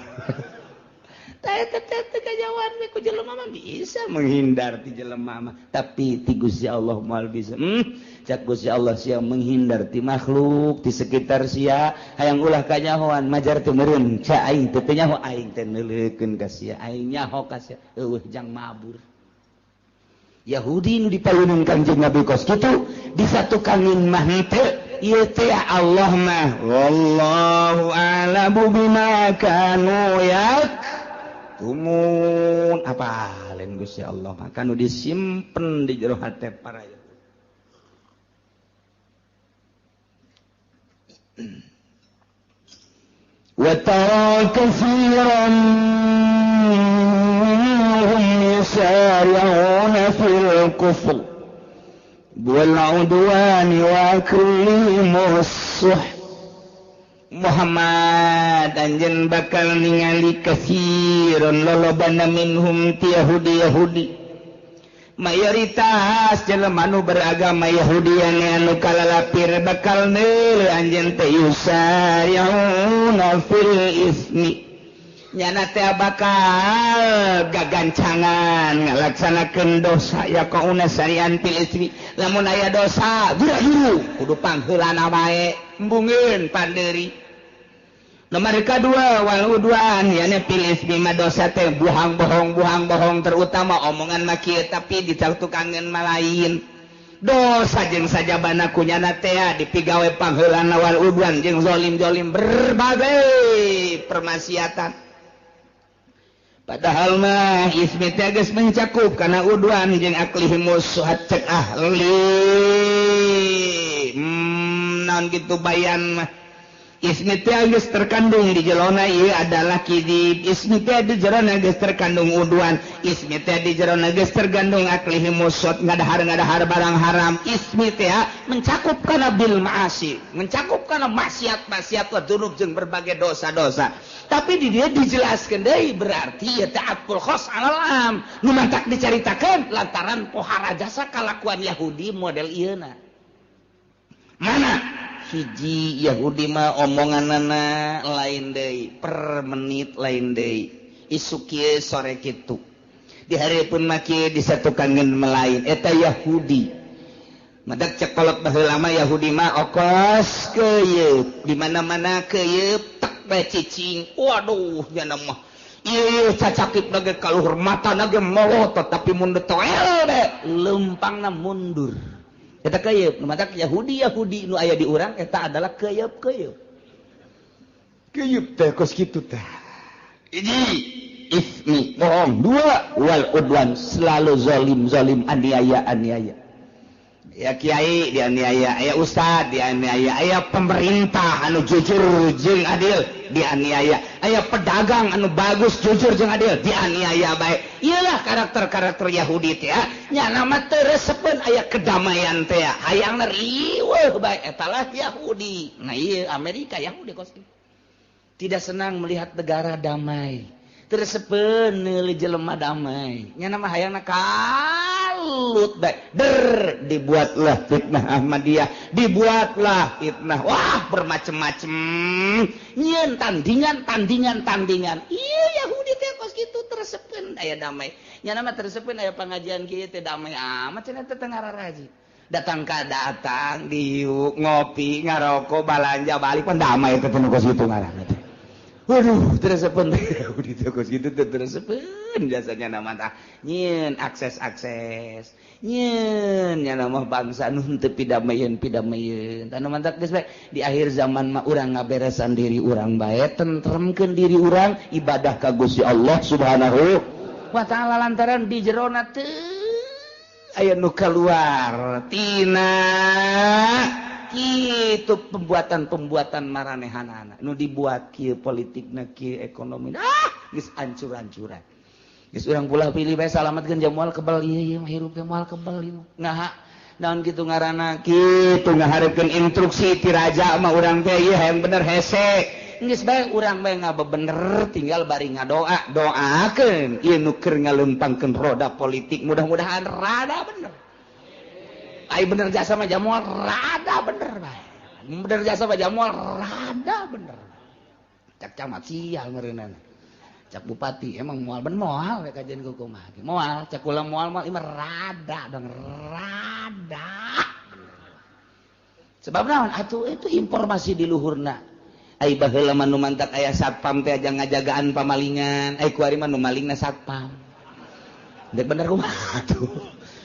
teh teh teh kanyahoan we ku jelema mah bisa menghindar ti jelema mah tapi ti Gusti Allah moal bisa. Cak Gusti Allah sia menghindar ti makhluk di sekitar sia hayang ulah kanyahoan majar teu meureun ca aing teu nyaho aing teh neuleukeun ka sia aing nyaho ka sia eueuh jang mabur. Yahudi nu dipayuneun Kangjeng Nabi kos kitu disatukanin mah henteu ieu teh Allah mah wallahu a'lamu bima kanu yaktumun. Apa lain Gusti Allah mah kanu disimpen di jero hate para Yahudi. Wa tara katsiran يسارعون في الكفر والعدوان وأكلهم السحت. Muhammad anjeun bakal ningali katsiran lolobana minhum ti Yahudi Yahudi mayoritas jelema nu beragama Yahudi anu kalalapir bakal neuleuh anjeun teh yusari'una fil ismi nyana teh bakal gagancangan ngalaksanakeun dosa ya kauna sarian fil ismi lamun aya dosa gura-guru kudu pangheulana bae embungeun pandeuri. Nomor kedua wal udwan yana fil ismi mah dosa teh buhang bohong terutama omongan mah kieu tapi dicatukangeun mah lain. Dosa jeung sajabana ku nyana teh dipigawe pangheulana wal udwan jeung zalim-zalim berbagai permaksiatan. Padahal mah ismi teh geus mencakup kana udwan jeung aklihimus suhat cek ahli. Naon kitu bayan mah ismi teh geus terkandung di jerona ieu adalah kidib. Ismi teh di jerona geus terkandung udwan. Ismi teh di jerona geus terkandung aklihimus suhat ngadahar-ngadahar barang haram. Ismi teh mencakup kana bil ma'asi, mencakup kana maksiat-maksiat wa dzunub jeung berbagai dosa-dosa. Tapi di dia dijelaskan deui berarti ya ta'atul khos alal am nu mantak dicaritakeun lantaran pohara jasa kalakuan Yahudi model ieuna. Mana hiji Yahudi mah omonganana lain deui per menit lain deui isuk kieu sore kitu di hareupeun mah kieu disatukankeun melain eta Yahudi. Madak cekolot baheula mah Yahudi mah okos keuyeup di mana-mana keuyeup bae cicing waduh nya mah ieu cacakip nage kaluhur mata nage molotot tapi mun toel bae leumpangna mundur eta keuyeup nu matak Yahudi Yahudi nu aya di urang eta adalah keuyeup keuyeup keuyeup teh kos kitu teh hiji ismi bohong, dua wal udwan selalu zalim zalim aniaya aniaya. Ya kiai dianiaya, aya ustad dianiaya, aya pemerintah anu jujur jeung adil dianiaya, aya pedagang anu bagus jujur jeung adil dianiaya bae. Iyalah karakter-karakter Yahudi teh nya nama teu resepeun aya kedamaian teh, hayangna riweuh bae eta lah Yahudi. Nah ieu Amerika Yahudi kos tidak senang melihat negara damai, teu resepeun neuli jelema damai, nya nama hayangna kalut bae. Der dibuatlah fitnah Ahmadiyah, dibuatlah fitnah, wah bermacam-macam nyieun tandingan tandingan tandingan. Iya Yahudi teh kos kitu teu resepeun aya damai, nya nama teu resepeun aya pangajian kieu teh damai amat cenah teh ngararaji. Datang ka datang diuk ngopi ngarokok balanja balik pan damai teh kos kitu ngaranna teh. Waduh, teresepen Yahudi teh kos kitu teh teresepen jasanya nama tah nyieun akses-akses nyieun nya nama bangsa nu henteu pidamayeun-pidamayeun. Tah nu mantak geus bae di akhir zaman mah urang ngaberesan diri urang bae, tentremkeun diri urang, ibadah ka Gusti Allah Subhanahu wa taala lantaran di jerona teu aya nu kaluar tina kitu pembuatan-pembuatan maranehanana nu dibuat kieu politikna kieu ekonomi ah geus ancur-ancuran. Geus urang pula pilih bae salamatkeun jamual kebal ieu ieu hirup teh moal kebal ieu. Ngaha naon kitu ngaranna kitu ngaharepkeun instruksi ti raja mah urang teh ieu hayang bener hese. Geus bae urang bae ngabebener tinggal bari ngadoa, doakeun ieu nu keur ngalempangkeun roda politik mudah-mudahan rada bener. Ai bener jasa mah jamual rada bener bae. Bener jasa mah jamual rada bener. Cak camat sial meureunana. Cak bupati emang moal ben moal we kajian kumaha. Moal cak kula moal moal ieu mah rada dong rada. Sebab naon atuh itu informasi di luhurna. Ai baheula mah nu mantak aya satpam teh aja ngajagaan pamalingan, ai kuari mah nu malingna satpam. Dek bener kumaha atuh.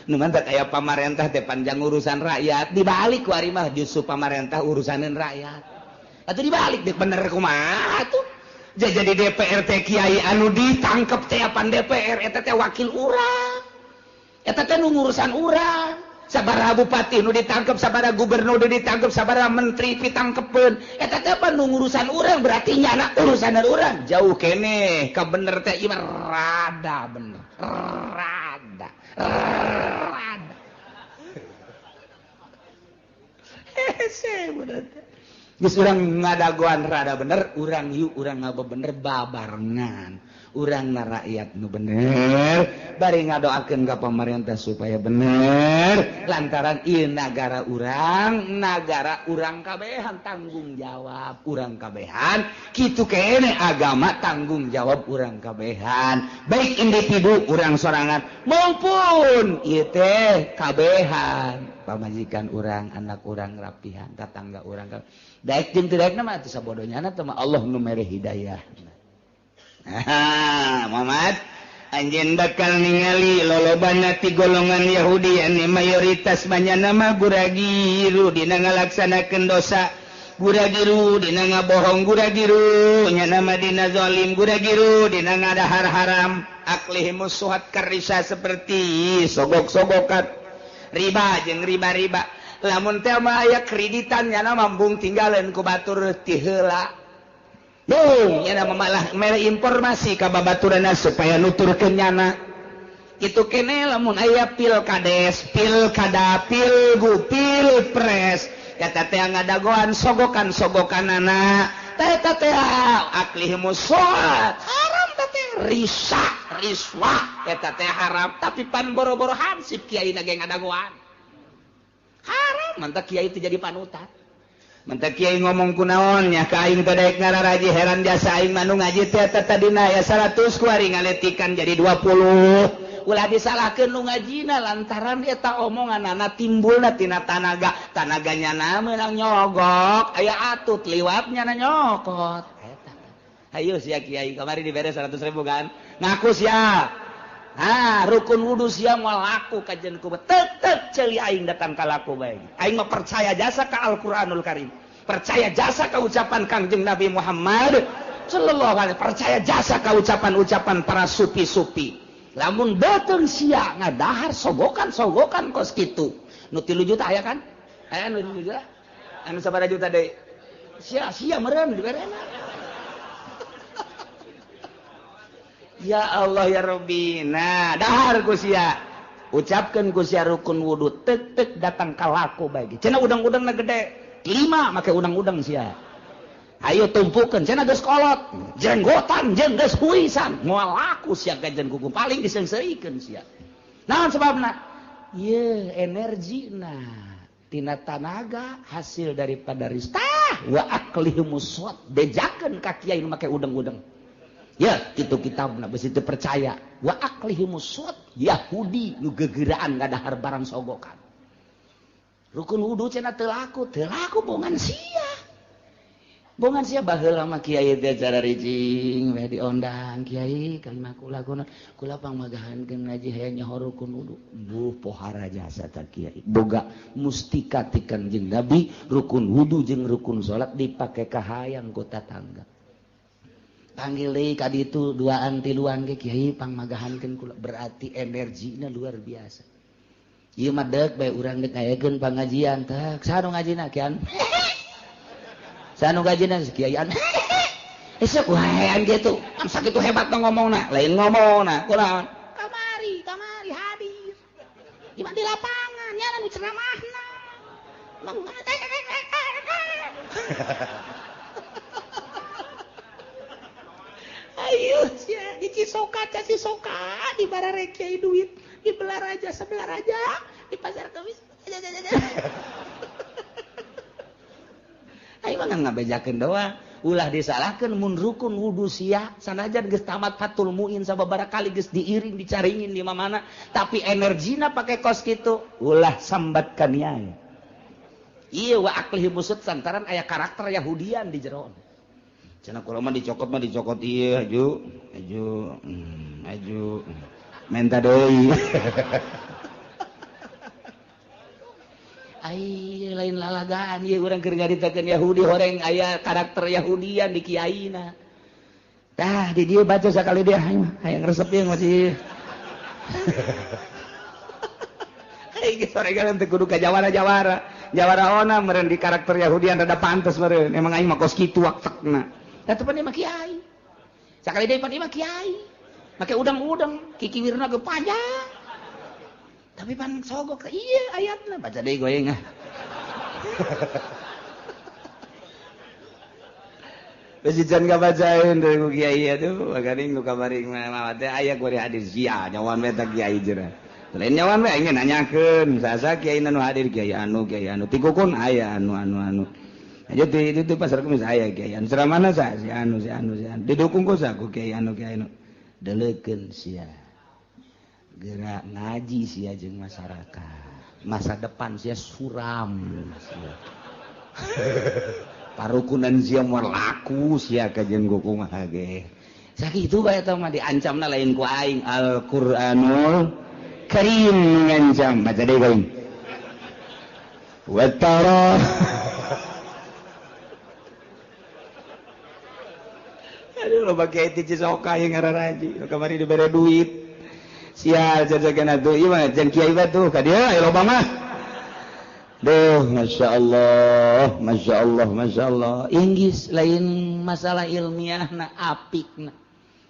Nu mantak aya pamarentah teh panjang urusan rakyat, dibalik kuari mah justru pamarentah urusaneun rakyat. Atuh dibalik dek bener kumaha atuh. Jadi DPR teh kiai anu ditangkep teh apan DPR eta teh wakil urang. Eta teh nu ngurusan urang. Sabaraha bupati nu ditangkep, sabaraha gubernur nu ditangkep, sabaraha menteri pitangkepeun. Eta teh pan nu ngurusan urang berarti nyana urusanan urang. Jauh keneh ka bener teh ieu mah rada bener. Rada. Rada. Hese bener teh. Geus urang ngadagoan rada bener, urang yuk urang ngabebener babarengan. Urang na rakyat nu bener, bari ngadoakeun ka pamarentah supaya bener, lantaran ieu nagara urang kabehan tanggung jawab urang kabehan, kitu keneh agama tanggung jawab urang kabehan, baik individu urang sorangan maupun ieu teh kabehan, pamajikan urang, anak urang rapihan, tatangga urang. Daek jeung teu daekna mah atuh sabodonyana teh mah Allah nu mere hidayah. Muhammad anjeun bakal ningali lolobana ti golongan Yahudi anu mayoritas banyana mah guragiru dina ngalaksanakeun dosa, guragiru dina ngabohong, guragiru nya mah dina zalim, guragiru dina ngadahar haram, aklihimus suhat karisa seperti sogok-sogokan riba jeung riba-riba. Lamun teh mah aya kreditan nya mambung tinggalin ku batur ti heula. Bung, nya malah mere informasi ka babaturanna supaya nuturkeun nyana. Kitu keneh lamun aya pilkades, pilkada, pilgu, pilpres, eta teh ngadagoan sogokan-sogokanana. Teh eta teh aklihimus suhat, haram teh risa, riswah, eta teh haram, tapi pan boro-boro hansip kiai na ge ngadagoan. Haram, mantak kiai teh jadi panutan. Mantak kiai ngomong kunaon nya ka aing teh daek ngararaji heran jasa aing mah nu ngaji teh eta tadina aya 100 kuari ngaletikan jadi 20. Ulah disalahkeun nu ngajina lantaran eta omonganana timbulna tina tanaga, tanaganya na meunang nyogok, aya atut liwatnya na nyokot. Eta. Hayu sia kiai kamari dibere 100.000 kan? Ngaku sia. Ah, rukun wudu sia moal laku kajian ku tetep ceuli aing datang ka laku bae. Aing mah percaya jasa ka Al-Qur'anul Karim. Percaya jasa ka ucapan Kangjeng Nabi Muhammad. Sallallahu alaihi percaya jasa ka ucapan-ucapan para supi-supi. Lamun beuteung sia ngadahar sogokan-sogokan kos kitu. Nu 3 juta aya kan? Aya nu 3 juta? Anu sabaraha juta deui? Sia-sia meureun diberena. Ya Allah ya Rabbi. Nah, dahar ku sia. Ucapkeun ku sia rukun wudu tek-tek datang ka laku bae. Cenah udang-udangna gede. 5 make udang-udang sia. Ayo tumpukeun cenah geus kolot. Jenggotan jeung geus huisan. Moal laku sia gajen kuku paling diseungseurikeun sia. Naon sebabna? Ye energina tina tanaga hasil daripada ristah wa aklihimus suat bejakeun ka kiai nu make udang-udang. Ya, kitu kitabna besi teu percaya. Wa aklihimus suat Yahudi nu gegeraan ngadahar barang sogokan. Rukun wudu cenah teu laku bongan sia. Bongan sia baheula mah kiai teh cara ricing we diondang kiai kalimah kula guna kula pangmagahankeun ngaji hayang nyaho rukun wudu. Buh pohara jasa ta kiai. Boga mustika ti Kanjeng Nabi rukun wudu jeung rukun salat dipake ka hayang ku tatangga. Panggil deui ka ditu duaan tiluan ge kiai pangmagahankeun kula berarti energina luar biasa. Ieu mah deuk bae urang deuk ngayakeun pangajian teh saha nu ngajina kian. Saha nu ngajina kiaian. Esuk waean kitu. Am sakitu hebat ngomongna, lain ngomongna kunaon? Kamari, kamari hadir. Di di lapangan nya nu ceramahna. Ayo sia di Cisoka, Cisoka di barare kiai duit, di Belaraja sebelah raja, di pasar Kamis. Ayo mah ngabejakeun doang, ulah disalahkeun mun rukun wudu sia sanajan geus tamat Fathul Muin sababaraha kali geus diiring dicaringin di mana-mana, tapi energina pake kos kitu, ulah sambat kaniaya. Ieu wa aklihi musud santaran aya karakter Yahudian di jero. Cenah kula mah dicokot ieu aju aju aju menta deui. Ai lain lalagaan ieu urang keur nyaritakeun Yahudi horeng aya karakter Yahudian di kiaina. Tah di dieu baca sakali dia hayang resep ieu masih. Ai geus soregan teu kudu ka jawara-jawara. Jawara ona meureun di karakter Yahudian rada pantes meureun. Emang aing mah kos kitu waktekna. Eta pan mah kiai. Sakali deui pan mah kiai. Make udang-udang, kikiwirna ge panjang. Tapi pan sogok iya ayatna baca deui goyeng ah. Besi can kabacaeun deui ku kiai atuh, bagaring nu kamari mah teh aya ku hadir sia nyawan we teh kiai jera. Lain nyawan we aing nanyakeun, sasa kiai nu hadir kiai anu tikukun aya anu anu anu. Aja di itu pasar Kemis aya kiai anu ceramahna sa si anu si anu si anu didukung ku sa ku kiai anu kiai anu. Deleukeun sia. Gerak ngaji sia jeung masyarakat. Masa depan sia suram sia. Parukunan sia moal laku sia ka jeung kumaha ge. Sakitu bae eta mah diancamna lain ku aing Al-Qur'anul Karim ngancam baca deui aing. Wa tara aduh loba kiai ti Cisoka yang ngararaji kamari dibere duit. Sial jajagan atuh ieu mah jeung kiai batuh ka dieu aya loba mah. Duh masyaallah, masyaallah, masyaallah. Inggris lain masalah ilmiahna apikna.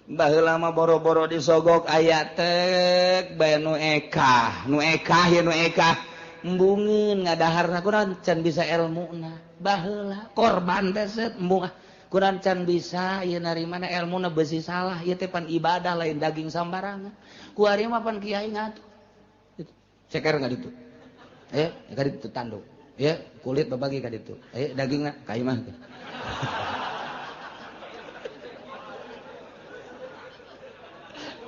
Baheula mah boro-boro disogok aya tek bae nu ekah, nu ekah ye nu ekah. Embungeun ngadaharna kurang can bisa elmuna. Baheula korban teh set embung kurang can bisa ieu narimana elmuna beusi salah ieu teh pan ibadah lain daging sambarangan. Ku ari mah pan kiai ngatuh. Ceker ka ditu. Ka ditu tanduk. Ya, kulit babagi ka ditu. Dagingna ka imah.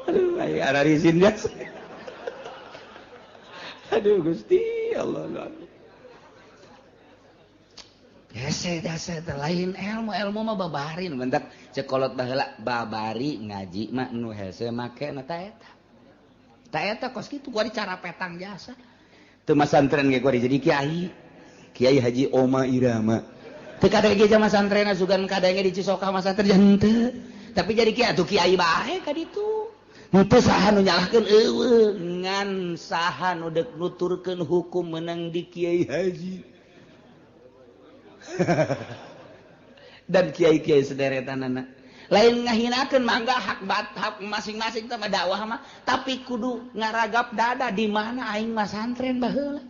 Aduh, ai ararisin biasa. Aduh Gusti Allah. Allah. Hese jasa lain ilmu ilmu mah babarin bentak cekolot baheula babari ngaji mah nu hese make na ta eta. Ta eta kos kitu kuari cara petang jasa. Teu masantren ge kuari jadi kiai. Kiai Haji Oma Irama. Teu kadenge jama santrena sugan kadenge di Cisoka mah santren henteu. Tapi jadi kiai atuh kiai bae ka ditu. Henteu saha nu nyalahkeun eueuh ngan saha nu deuk nuturkeun hukum meunang di kiai haji. Dan kiai-kiai sederetanana. Lain ngahinakeun mangga hak hak masing-masing teh dakwah mah, tapi kudu ngaragap dada di mana aing mah santren baheula.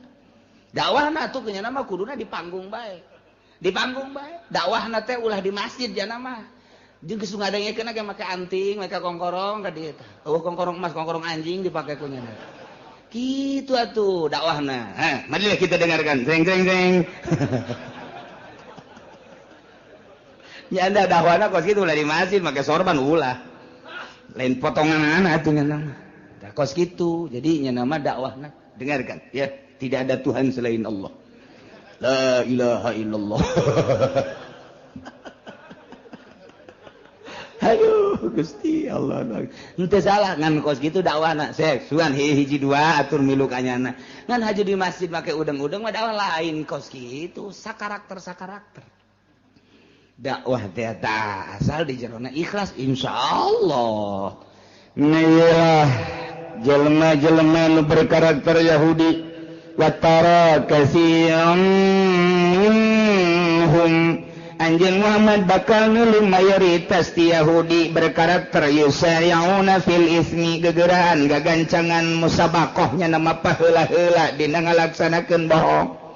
Dakwahna atuh nya mah kuduna di panggung bae. Di panggung bae. Dakwahna teh ulah di masjid jana mah. Jeung geus ngadengekeun ge make anting, make kongkorong ka dieu tah. Eueuh kongkorong emas, kongkorong anjing dipake ku nya. Kitu atuh dakwahna. Hah, marilah kita dengarkan. Jeng jeng jeng. Ya anda dakwahna kos kitu ulah di masjid make sorban ulah. Lain potongan atuh nya mah. Tah kos kitu. Jadi nya nama dakwahna dengarkan ya, tidak ada Tuhan selain Allah. La ilaha illallah. Aduh Gusti Allah. Henteu salah ngan kos kitu dakwahna. Sek sugan hiji dua atur milu ka nyana. Ngan haji di masjid make udeng-udeng mah dakwah lain kos kitu, sakarakter-sakarakter. Dakwah teh asal di jerona ikhlas insyaallah. Nah, jelema-jelema nu berkarakter Yahudi watara katsiran minhum anjeun Muhammad bakal nulung mayoritas ti Yahudi berkarakter yusari'una fil ismi gegeraan gagancangan musabaqahnya nama paheula-heula dina ngalaksanakeun bohong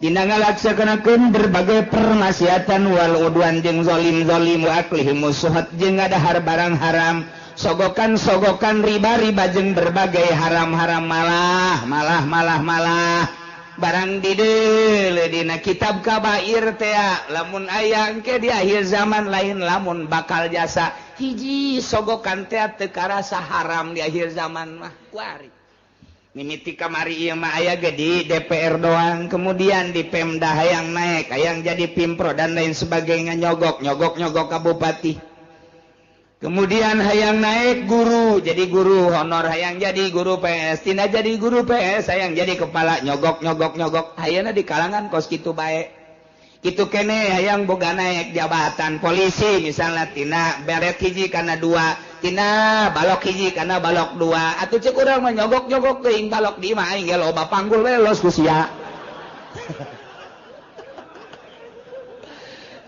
dina ngalaksanakeun berbagai permaksiatan wal udwan jeung zalim-zalim wa aklihim suhat jeung ngadahar barang haram sogokan-sogokan riba-riba jeung berbagai haram-haram malah malah malah malah barang dideule dina kitab kabair teh lamun aya engke di akhir zaman lain lamun bakal jasa hiji sogokan teh teu karasa haram di akhir zaman mah kuari mimiti kamari ieu mah aya ge di DPR doang kemudian di Pemda hayang naik hayang jadi Pimpro dan lain sebagainya nyogok nyogok nyogok ka bupati kemudian hayang naik guru jadi guru honor hayang jadi guru PS tina jadi guru PS hayang jadi kepala nyogok nyogok nyogok hayana di kalangan kos kitu bae kitu kene hayang boga naik jabatan polisi misalnya tina beret hiji kana dua tina balok hiji kana balok dua atuh ceuk urang mah nyogok-nyogok teuing balok di imah aing ge loba panggul we los ku sia.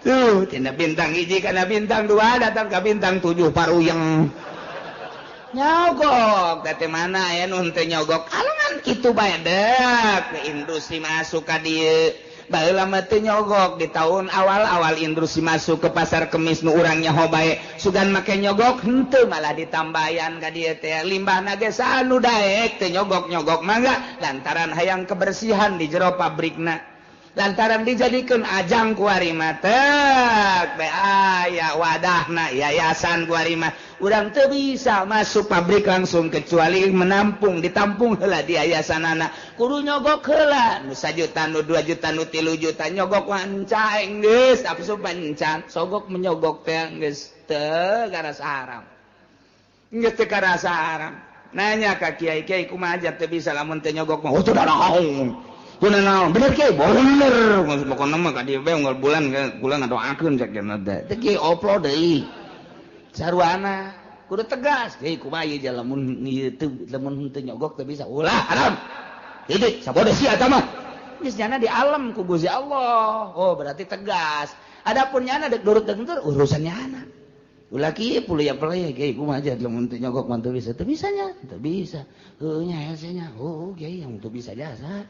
Tuh tina bintang hiji kana bintang dua datang ka bintang 7 paruyeng nyogok teh mana aya nu henteu nyogok kalangan kitu bae deuk industri masuk ka dieu. Baheula mah teu nyogok di tahun awal-awal industri masuk ke pasar kemis nu urang nyaho bae sugan make nyogok henteu malah ditambayan ka dieu teh limbahna ge saha nu daek teu nyogok-nyogok mangga lantaran hayang kebersihan di jero pabrikna lantaran dijadikeun ajang kuari mah tek bae aya wadahna yayasan kuari mah urang teu bisa masuk pabrik langsung kecuali menampung ditampung heula di yayasanana kudu nyogok heula nu 1 juta nu 2 juta nu 3 juta nyogok wancaeng geus asup pancan sogok menyogok teh geus teu karasa haram geus teu karasa haram nanya ka kiai-kiai kumaha aja teu bisa lamun teu nyogok mah oh teu daraung kunaon bener kiai bener pokona mah ka dieu bae unggal bulan bulan ngadoakeun cek cenah teh teh kiai oplo deui sarwana kudu tegas kiai kumaha ieu lamun ieu teu lamun teu nyogok teu bisa ulah haram titik sabodo sia eta mah geus nyana di alam ku Gusti Allah oh berarti tegas adapun nyana deuk nurut deuk henteu urusan nyana ulah kieu puluh ya kiai kumaha aja lamun teu nyogok mah teu bisa teu bisa nya teu bisa heuh nya hese nya oh kiai yang teu bisa jasa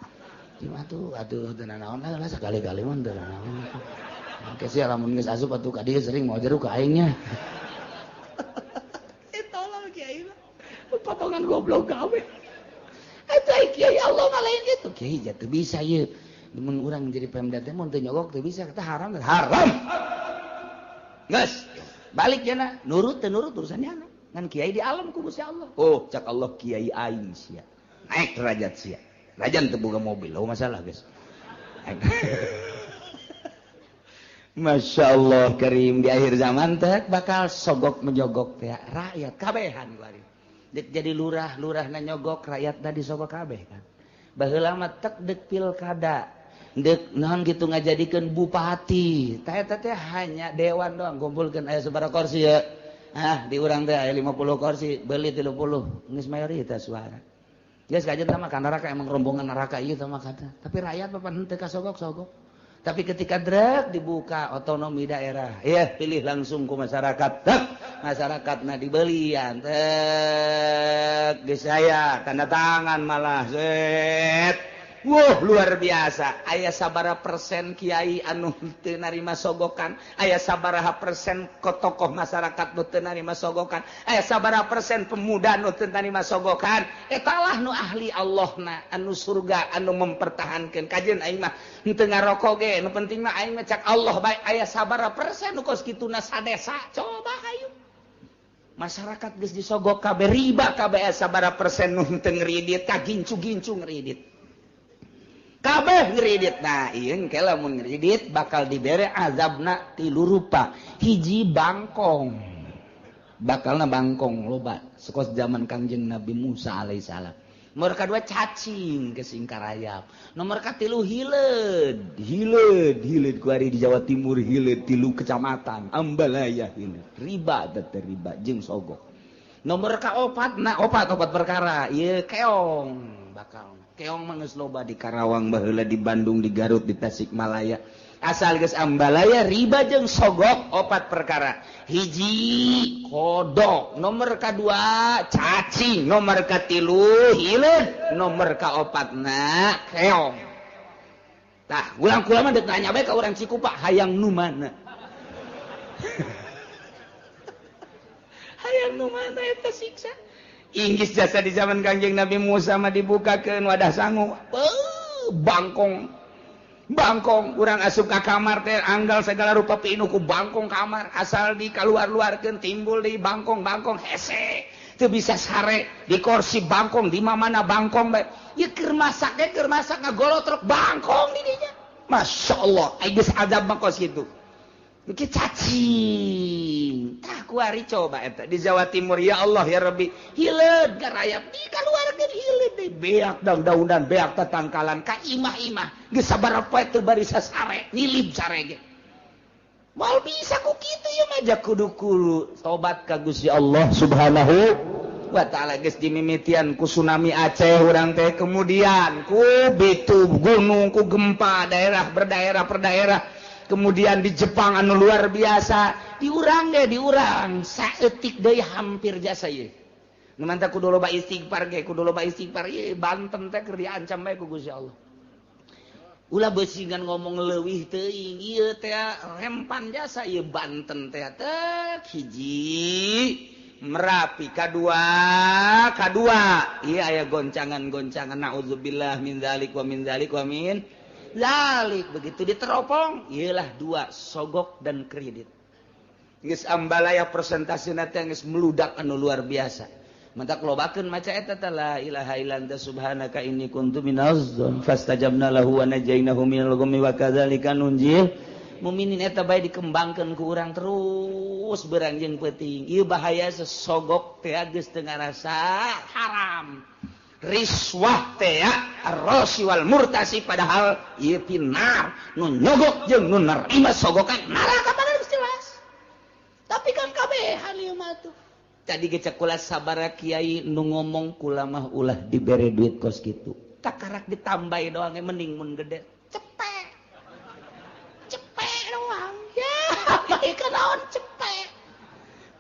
cuma tuh atuh teu nanaon lah sekali-kali mah teu nanaon. Engke sia lamun geus asup atuh ka dieu sering mau jeruk ka aing nya. Eh tolol kiai mah. Potongan goblok gawe. Eta kiai Allah mah lain kitu. Kiai ja teu bisa ieu. Mun urang jadi Pemda teh mun teu nyogok teu bisa kita haram haram. Geus balik cenah nurut teu nurut urusan nyana. Ngan kiai di alam ku Gusti Allah. Oh cak Allah kiai aing sia. Naik derajat sia. Rajan teu boga mobil, oh masalah guys. Masya Allah karim di akhir zaman teh bakal sogok menyogok teh rakyat kabehan kuari. Jadi lurah lurahna nyogok rakyatna disogok kabeh kan. Baheula mah tek deuk pilkada. Dek naon gitu ngajadikeun bupati. Tah eta teh hanya dewan doang kumpulkeun aya sabaraha kursi ya. Ah, di urang teh aya 50 kursi, beli 30, geus mayoritas suara. Geus kajen tah mah ka neraka emang rombongan neraka ieu tah mah kata. Tapi rakyat papan henteu kasogok-sogok. Tapi ketika drek dibuka otonomi daerah, ya pilih langsung ku masyarakat. Tek, masyarakatna dibelian. Tek, geus aya tanda tangan malah set. Wuh, luar biasa. Aya sabaraha persen kiai anu teu narima sogokan, aya sabaraha persen tokoh masyarakat nu teu narima sogokan, aya sabaraha persen pemuda nu teu narima sogokan. Eta lah nu ahli Allahna, anu surga, anu mempertahankeun. Kajeun aing mah henteu ngarokok ge, nu penting mah aing mah cak Allah bae. Aya sabaraha persen nu kos kituna sadesa. Coba hayu. Masyarakat geus disogok kabeh riba kabeh, aya sabaraha persen nu henteu ngridit, kagincu-gincu ngridit. Kabeh ngridit. Nah, ieu engke lamun ngridit bakal dibere azabna tilu rupa. Hiji bangkong. Bakalna bangkong loba sekos zaman Kangjeng Nabi Musa alaihissalam. Nomor kadua cacing kesingkarayap. Nomor katilu hileud, hileud, hileud ku ari di Jawa Timur hileud tilu kecamatan Ambalaya hileud. Riba teh riba jeung sogok. Nomor kaopat, nah opat perkara ieu keong bakal. Keong mah geus loba di Karawang baheula, di Bandung, di Garut, di Tasikmalaya. Asal geus Ambalaya riba jeung sogok opat perkara. Hiji kodok, nomor kadua cacing, nomor katilu hileud, nomor kaopatna keong. Tah, ulang kula mah deuk nanya bae ka urang Cikupa hayang nu mana? Hayang nu mana eta siksa? Inggris jasa di zaman Kangjeng Nabi Musa mah dibukakeun wadah sangu. Bangkong. Bangkong urang asup ka kamar teh anggal segala rupa pinuh ku bangkong kamar, asal dikaluar-luarkeun timbul deui bangkong-bangkong hese. Teu bisa sare di kursi bangkong di mana bangkong bae. Ieu keur masak ge keur masak ngagolotrok bangkong di dinya. Masyaallah, ai geus azab mah kos kitu. Ki cacing. Tah kuari coba eta di Jawa Timur ya Allah ya Rabbi. Hileud garayap dikaluarkeun hileud deui beak daun-daunan beak tatangkalan ka imah-imah. Geus sabaraha poe teu bari sasare, ngilib sare ge. Moal bisa ku kitu ieu mah ja kudu kulu tobat ka Gusti Allah Subhanahu wa taala. Geus dimimitian ku tsunami Aceh urang teh, kemudian ku bitu gunung, ku gempa daerah berdaerah per daerah. Kemudian di Jepang anu luar biasa, diurang deh diurang saeutik deui hampir jasa ieu. Nu mantap kudu loba istighfar ge, kudu loba istighfar ieu Banten teh keur diancam bae ku Gusti Allah. Ulah beusingan ngomong leuwih teuing ieu teh rempan jasa ieu Banten teh teh hiji Merapi kadua ieu aya goncangan-goncangan naudzubillah min dzalik wa min dzalik wa min zalik. Begitu diteropong iyalah dua sogok dan kredit. Geus Ambalaya persentasena teh geus meludak anu luar biasa. Mantak lobakeun maca eta teh la ilaha illa anta subhanaka inni kuntu minaz zalimin fastajabna lahu wa najainahu minal ghammi wa kadzalika nunjil muminin. Eta bae dikembangkeun ku urang terus berang jeung peuting. Ieu bahaya sesogok teh geus teu ngarasa haram. Riswah teh ar-rasi wal murtasi, padahal ieu pinar nu nyogok jeung nu nerima sogokan neraka padahal geus jelas. Tapi kan kabehan ieu mah tuh. Tadi ge cek kula sabaraha kiai nu ngomong kula mah ulah dibere duit kos kitu. Takarak ditambahi doang mending mun gede. Cepek. Cepek doang. Ya, bae naon cepek.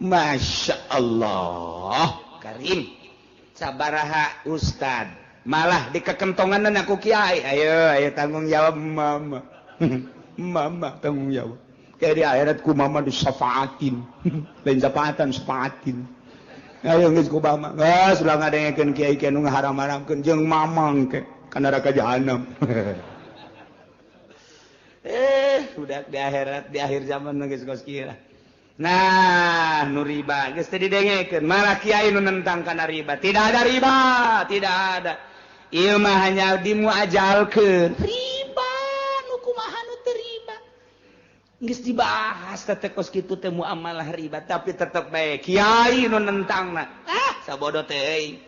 Masya Allah, Karim. Sabaraha ustad malah dikekentongan aku kiai, ayo ayo tanggung jawab mama. Mama tanggung jawab kayak di akhirat ku mama disafaatin. Lain syafaatan safaatin. Ayo geus ku mama geus ulah ngadengekeun kiai kiai nu ngaharam-haramkeun jeung mamang ke ka neraka jahanam. Udah di akhirat di akhir zaman geus kos kieu. Nah, nu riba geus teu didengekeun, malah kiai nu nentang kana riba. Tidak ada riba, tidak ada. Ieu mah hanya dimuajalkeun. Riba nu kumaha nu teu riba. Geus dibahas teh kos kitu teh muamalah riba, tapi tetep bae kiai nu nentangna. Ah, sabodo teh euy.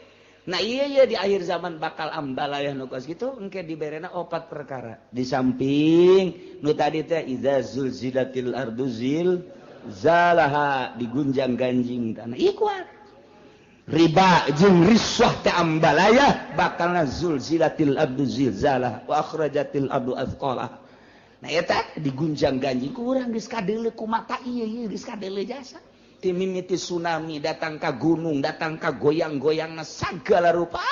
Nah iya iya di akhir zaman bakal ambalayah nu kos kitu engke diberena opat perkara. Di samping nu tadi teh iza zulzilatil ardu zilzalaha digunjang-ganjing tanah. Ieu kuat. Riba jeung riswah teh ambalayah bakalna zulzilatil ardu zilzalaha wa akhrajatil ardu athqalaha. Nah eta digunjang-ganjing ku urang geus kadeuleu ku mata ieu ieu geus kadeuleu jasa. Mimiti tsunami datang ka gunung, datang ka goyang-goyangna sagala rupa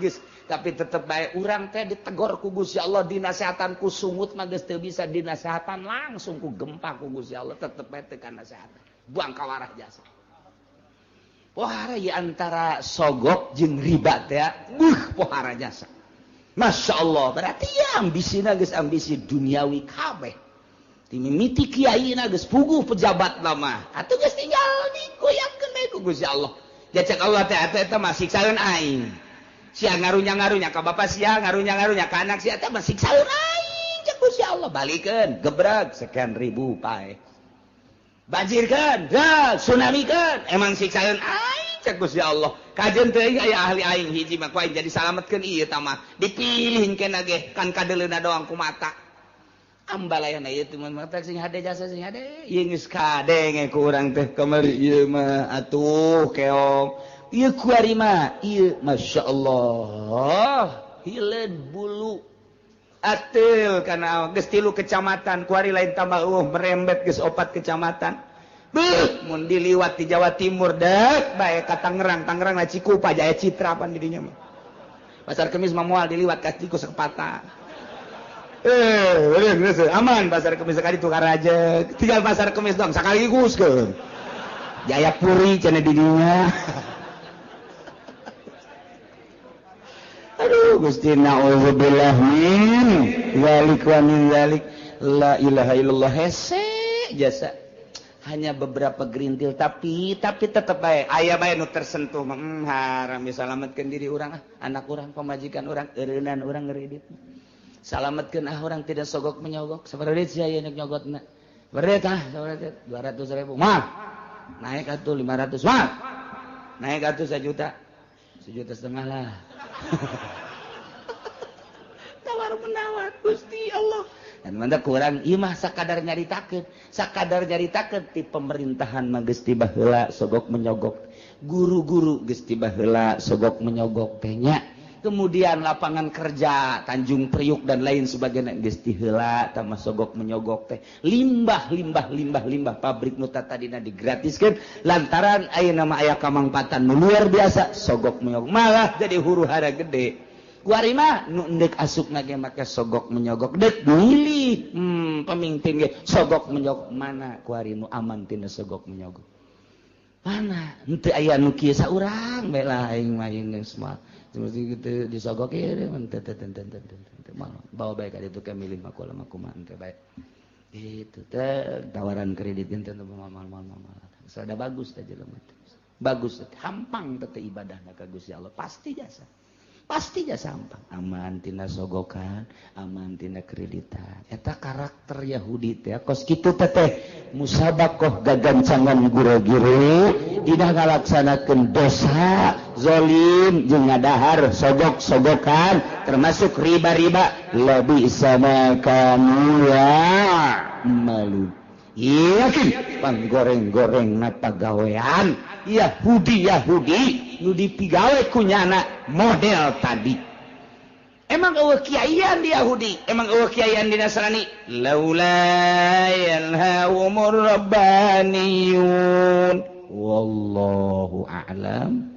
geus, tapi tetep bae urang teh ditegor ku Gusti Allah, dinasehatan ku sungut mah geus teu bisa dinasehatan langsung ku gempa ku Gusti Allah, tetep bae teu kanasehatan. Buang ka warah jasa. Pohara ieu antara sogok jeung riba teh, buh pohara jasa. Masya Allah, berarti ya ambisina geus ambisi duniawi kabeh. Timimiti kiai na geus puguh pejabat lama atuh geus tinggal digoyangkeun bae ku Gusti Allah. Jacek Allah teh atuh eta mah siksaeun aing. Sia ngarunya-ngarunya ka bapa sia, ngarunya-ngarunya ka anak sia teh mah siksaeun aing cek Gusti Allah. Balikeun, gebreg sekian ribu pae. Banjirkeun, tsunamikeun, emang siksaeun aing cek Gusti Allah. Kajeun teh aya ahli aing hiji mah ku aing jadi salametkeun ieu tah mah. Dipilihkeun ge kan kadeuleuna doang ku mata. Ambalayana ieu teh mah sing hade jasa sing hade ieu geus kadenge ku urang teh kamari ieu mah atuh keong ieu kuari mah ieu masyaallah hileud bulu ateul kana geus 3 kecamatan kuari lain tambah eueuh merembet geus 4 kecamatan beuh mun diliwat di Jawa Timur dek bae ka Tangerang Tangerang na Cikupa Jaya Citra pan di dinya mah Pasar Kemis mah moal diliwat ka Ciku Sepata. Aman pasar kemis sekali tukar aja tinggal pasar kemis dong sekaligus ke Jayapuri cenah di dinya. Aduh Gusti naudzubillah min zalik wa min zalik la ilaha illallah hese jasa hanya beberapa gerintil tapi tetep bae aya bae nu tersentuh haram salametkeun diri urang ah anak urang pamajikan urang eureunnan urang ngeridit. Salametkeun ah orang tidak sogok menyogok. Sabaraha sia ieu nyogotna? Beret ah, sabaraha 200.000. Mah. Naik atuh 500. Mah. Naik atuh 1 juta. 1,5 juta lah. Tawar menawar Gusti Allah. Dan mantap kurang ieu mah sakadar nyaritakeun, sakadar nyaritakeun ti pemerintahan mah geus ti baheula sogok menyogok. Guru-guru geus ti baheula sogok menyogok teh nya. Kemudian lapangan kerja Tanjung Priuk dan lain sebagainya geus ti heula tah sogok menyogok teh limbah limbah limbah limbah pabrik nu tadina digratiskeun lantaran ayeuna mah aya kamangpatan nu luar biasa sogok menyogok malah jadi huru-hara gede. Kuari mah nu endek asupna ge make sogok menyogok dek milih pemimpin ge sogok menyogok mana kuari nu aman tina sogok menyogok mana henteu aya nu kieu saurang bae lah aing mah geus mah seperti gitu disogok ya teu bawa baik ka ditu ke milih makula kumaha teh baik itu teh tawaran kredit teh mal sada bagus teh jelema teh bagus teh hampang teh ibadahna ka Gusti Allah pasti jasa hampang aman tina sogokan aman tina kreditan eta karakter Yahudi teh kos kitu teh teh musabakoh gagancangan gure-gure dina ngalaksanakeun dosa zolim jeung ngadahar sogok-sogokan termasuk riba-riba lebih sama kamu ya malu yakin panggoreng-goreng na pagawean Yahudi Yahudi nu dipigawe ku nyana model tadi. Emang eueuh kiaian di Yahudi, emang eueuh kiaian di Nasrani. Laula yanhahumur rabbaniyun wallahu a'lam.